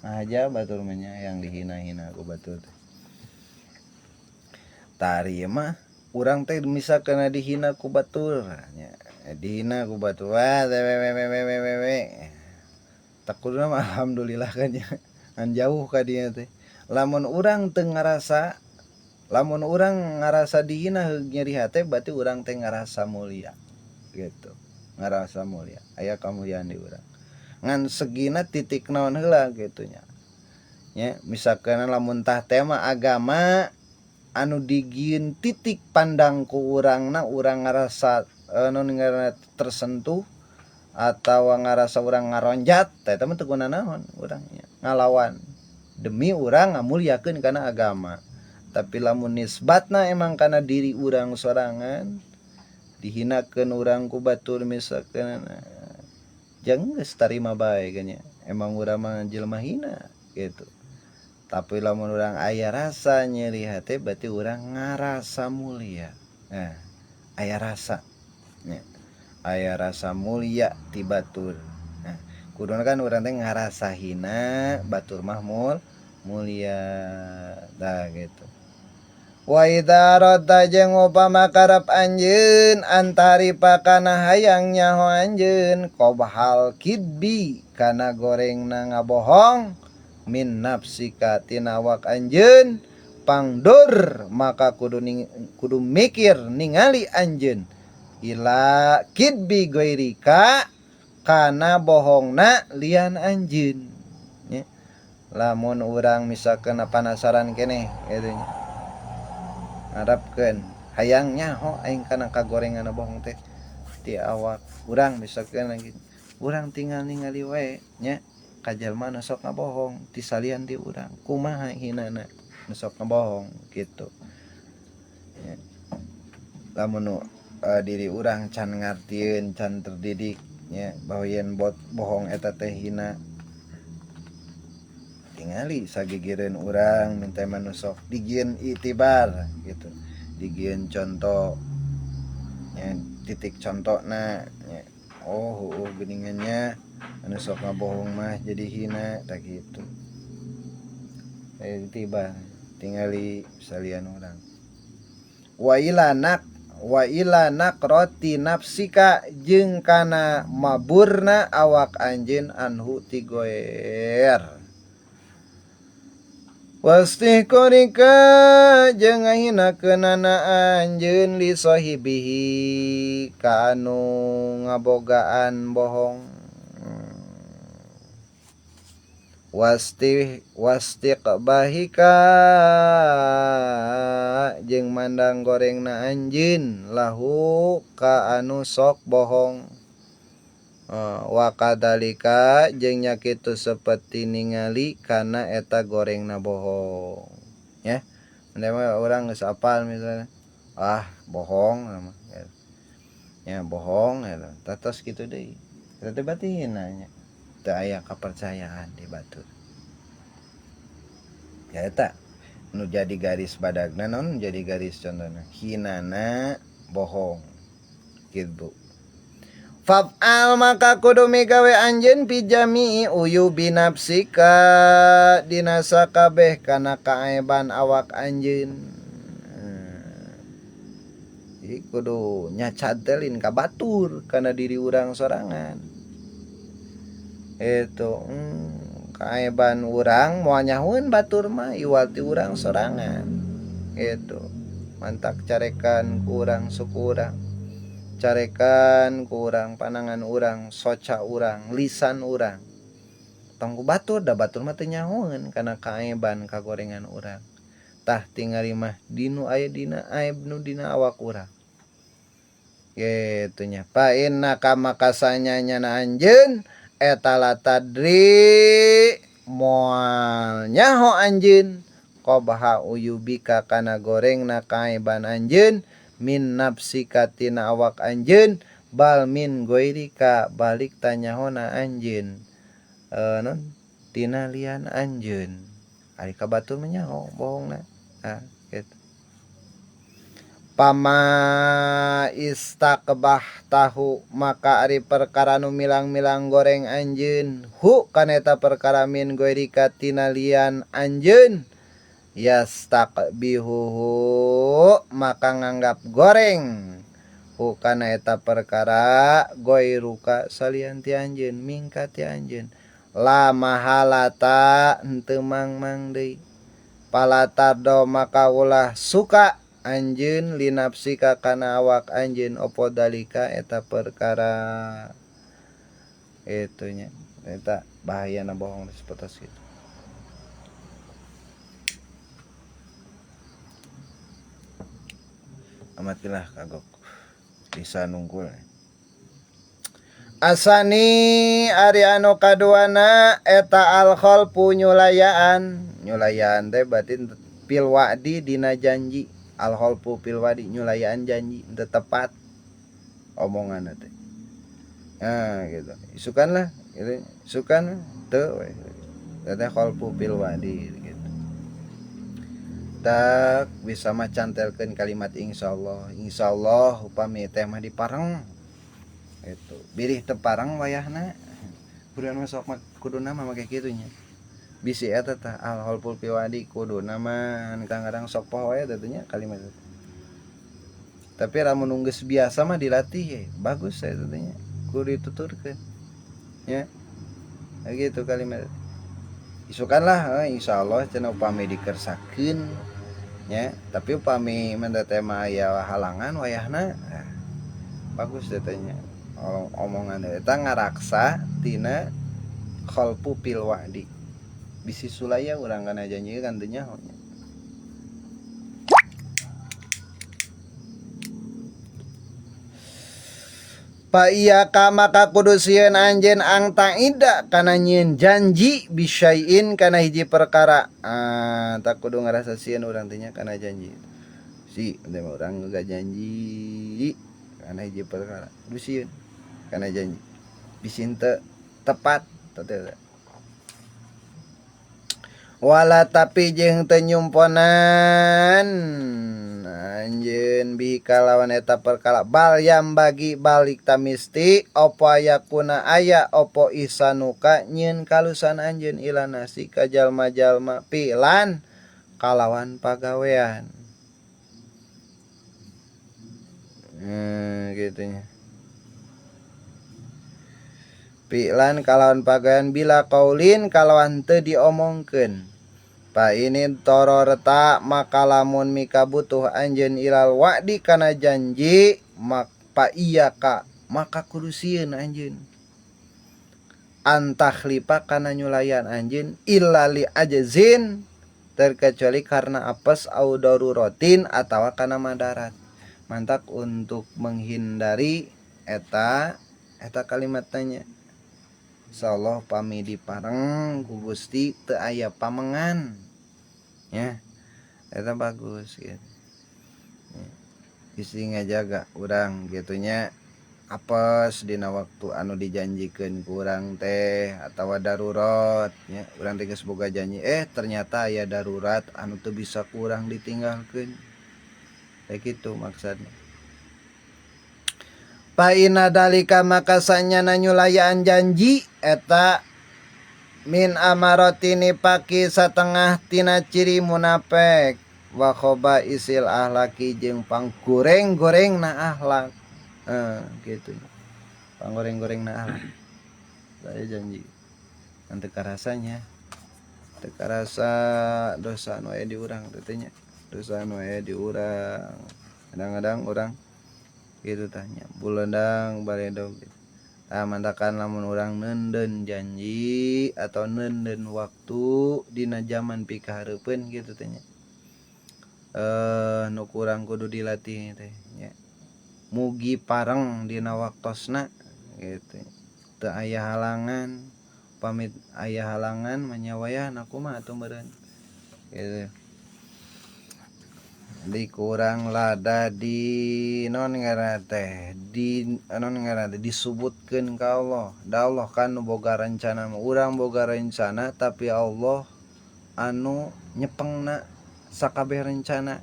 Ngahaja batur mah nya hayang dihina-hina ku batur teh. Tari mah urang teh misalkan dihina ku batur nya. Dihina ku batur wah we we we we we we. Tak kuduna mah alhamdulillah kan nya. Ngan jauh ka dinya teh. Lamun urang teu ngarasa, lamun urang ngarasa dihina heug nyeri hate berarti urang teh ngarasa mulia gitu. Ngarasa mulia, aya kamuliaan di urang. Ngan segina titik naon heula gitu nya. Nya misalkan lamun tah tema agama anu digieun titik pandang ku urangna urang ngarasa anu ngaranna tersentuh atawa ngarasa urang ngaronjat teh eta mah teu guna naon urang nya ngalawan demi urang ngamuliakeun kana agama. Tapi lamun nisbatna emang kana diri urang sorangan dihinakeun urang ku batur misalkan jang geus tarima bae kan nya emang urang mah jelema hina gitu. Tapi lamun urang aya rasa nyeri hate berarti urang ngarasa mulia. Nah, aya rasa nya. Aya rasa mulia ti batur. Nah, kuduna kan urang teh ngarasa hina, batur mah mulia. Tah gitu. Wa idza aradta jeung upama karep anjeun antaripa kana hayang nyaho anjeun qabhal kidbi kana gorengna ngabohong min nafsika tina awak anjeun pangdur maka kudu mikir ningali anjeun ila kidbi goirika kana bohongna lian anjeun nya. Lamun urang misalkan penasaran keneh kitu nya ngarepkeun hayang nyaho aing kana kagorengan bohong teh ti awak urang misalkan lagi urang tinggal ningali wae nya ka jalma nu sok ngabohong ti salian ti urang kumaha hinana nu sok ngabohong kitu nya. Lamun nu diri urang can ngartieun can terdidik nya bahwa yen bohong eta teh hina tingali sagigireun urang minta manusok digieun itibar gitu digieun contoh nya titik contona nya oh heueuh geuningannya anu sok ngabohong mah jadi hina tah kitu tiba tingali salian urang wa ila nak wa ila naqrati nafsika jeung kana maburna awak anjeun anhu ti goer. Wastihqarika jeung ngahinakeunana anjeun li sahibihi ka anu ngabogaan bohong. Wastiqbahika jeung mandang gorengna anjeun lahu ka anu sok bohong. Wa kadzalika jeung nya kitu saperti ningali kana eta gorengna bohong ya. Mah urang geus apal misalnya ah bohong ya bohong eta tatos kitu deui eta teh batin nya teu aya kapercayaan di batur ya. Eta nu jadi garis badagna non jadi garis contohna hinana bohong kitu. Fa'al maka kudu migawe anjeun pijami uyu binafsika dina sakabeh kana kaeban awak anjeun. Jadi kudu nyacadelin ka batur kana diri urang sorangan. Itu kaeban urang moal nyahueun batur mah iwal ti urang sorangan. Itu mantak carekan ku urang suku urang. Carekan kurang panangan urang, soca urang, lisan urang. Tong ku batur, da batur mah teu nyahoeun kana kaeban kagorengan urang. Tah tingali mah dinu aya dina aib nu dina awak urang. Kitu nya. Fa innaka maka sanyanya anjeun eta la tadri moal nyaho anjeun qabha uyubika kana gorengna kaeban anjeun min nafsika tina awak anjeun bal min goirika balik tanyahona anjeun non tina lian anjeun ari ka batur mah nyaho bohongna ah kitu. Pama istaqbah tahu maka ari perkara nu milang-milang goreng anjeun hu kana eta perkara min goirika tina lian anjeun yastaqbihuhu maka nganggap goreng hu kana eta perkara goiruka salian ti anjeun mingka ti anjeun la mahalata henteu mangmang deui palatardo maka ulah suka anjeun linafsika kana awak anjeun opo dalika eta perkara itu nya eta bahayana bohong seperti itu. Amatilah kagok bisa nungkul. Asani ari anu kaduana eta al khalfu nyulayaan. Nyulayaan teh berarti fil wa'di dina janji. Al khalfu fil wa'di nyulayaan janji teu tepat omongan teh. Nah gitu. Isukanlah gitu. Isukan teu we. Teh khalfu fil wa'di gitu. Tak bisa mah cantelkeun kalimat insyaallah. Insyaallah upami teh mah dipareng. Itu bilih teu pareng wayahna. Kuduan mah sok mah kuduna mah make kitu nya. Bisi eta tah al khalful fi wa'di kuduna mah kadang-kadang sok poho we teh nya kalimat eta. Tapi lamun geus biasa mah dilatih ya, bagus eta teh nya. Kudu dituturkeun. Nya. Gitu kalimat. Isukanlah insyaallah cenah upami dikersakeun nya, tapi upami menda teh mah aya halangan wayahna bagus teh nya. Omongan eta ngaraksa tina khalfu fil wa'di. Bisi sulaya urang kana janji kan teu nyaho nya. Pa iya ka maka kudu sieun anjeun ang ta'ida kana nyieun janji bisyai'in kana hiji perkara. Tak kudu ngarasa sieun urang teh nya kana janji. Si teh urang gak janji kana hiji perkara. Kudu sieun kana janji. Bisi teu tepat teh. Wala tapi jeung teu nyumponan anjeun bi kalawan eta perkara bal yang bagi balik tamisti opo ayakuna aya opo isanuka nyieun kalusan anjeun ila nasi ka jalma-jalma pilan kalawan pagawean. Gitu nya. Pilan kalawan pagawean bila kaulin kalawan teu diomongkeun. Fa ini tororta maka lamun mika butuh anjeun ilal wa'di kana janji mak pa iya ka maka kudu sieun anjeun antakhlifa kana nyulayan anjeun illa li ajzin terkecuali karena apes au daruratin atawa kana madarat. Mantak untuk menghindari eta kalimatnya. Insyaallah pami dipareng ku Gusti teu aya pamengan. Ya. Eta bagus gitu. Gusti ngajaga urang gitunya apes dina waktu anu dijanjikeun ku urang teh atawa darurat nya urang teh geus boga janji ternyata aya darurat anu teu bisa ku urang ditinggalkeun. Teh kitu maksudna. Fa inna dalika maka sanyana nyulayaan janji eta min amarati nifaqi satengah tina ciri munafik wa khoba isil ahlaki jeung panggoreng-gorengna akhlak. Gitu. Panggoreng-gorengna akhlak. Saya janji. Teu karasanya. Teu karasa dosa nu aya di urang teh nya. Dosa nu aya di urang. Kadang-kadang urang gitu tanya bulandang baledog gitu. Tah mantakan lamun urang neundeun janji atau neundeun waktu dina zaman pikahareupeun gitu teh nya. Nu kurang kudu dilatih teh nya. Mugi pareng dina waktosna gitu. Teu aya halangan, pamit aya halangan mah wayahna kumaha atuh meureun. Gitu. Di kurang lada di non ngaranna teh di non ngaranna teh disebutkeun ka Allah. Da Allah kan nu boga rencana, urang boga rencana tapi Allah anu nyepengna sakabeh rencana.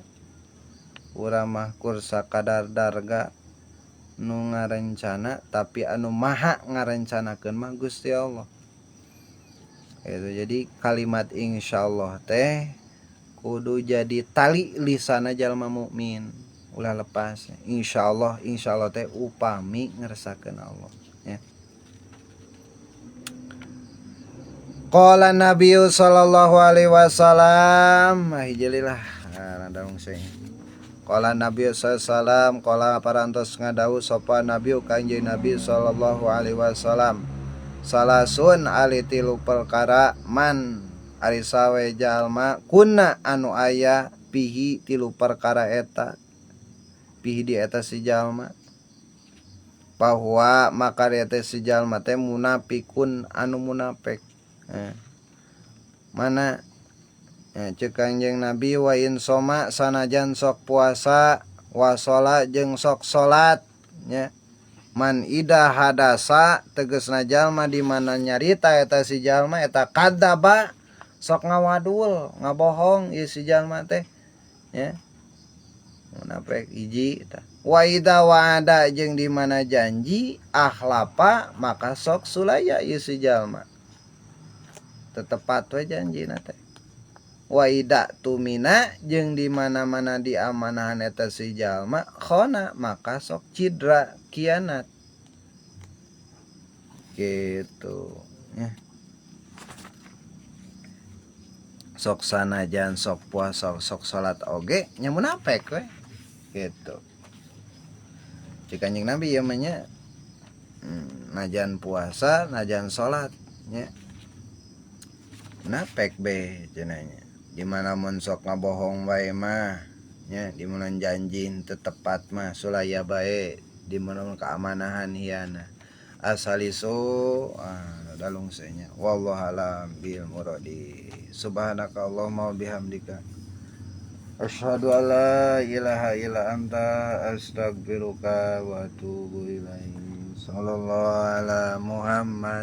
Urang mah kur sakadar darga nu ngarencana tapi anu maha ngarencanakeun mah Gusti Allah. Gitu. Jadi kalimat insyaallah teh kudu jadi tali lisana jalma mukmin ulah lepas. Insyaallah insyaallah teh upami ngersakeun Allah ya. Qala Nabi sallallahu alaihi wasallam hijililah rada sing. Qala Nabi sallallahu alaihi wasallam qala parantos ngadawuh sapa Nabi Kanjeng Nabi sallallahu alaihi wasallam salasun ali tilu perkara man ari sawe jalma kuna anu aya pihi tilu perkara eta pihi di eta si jalma bahwa maka eta si jalma teh munafikun anu munafik. Mana ceuk Kanjeng Nabi wa in soma sanajan sok puasa wa sholat jeung sok salat nya man ida hadasa tegasna jalma di mana nyarita eta si jalma eta kadzaba sok ngawadul ngabohong ieu si jalma teh nya munafik hiji eta wa idza wa'ada jeung di mana janji akhlafa maka sok sulaya ieu si jalma tetepat we janjina teh wa idza tumina jeung di mana-mana diamanahan eta si jalma khona maka sok cidra kianat gitu ya. Sok sanajan sok puasa sok salat oge nya munafik we gitu. Cik Kanjeng Nabi ieu mah nya najan puasa najan salat nya munafik be cenah nya. Di mana mun sok ngabohong bae mah nya, di mana janji teu tepat mah sulaya bae, di mana keamanahan hiana. Asalisu dalung senya. Wallahu alam bil muradi. Subhanaka Allahumma wa bihamdika asyhadu an la ilaha illa anta astaghfiruka wa atubu ilaik. Sallallahu ala Muhammad.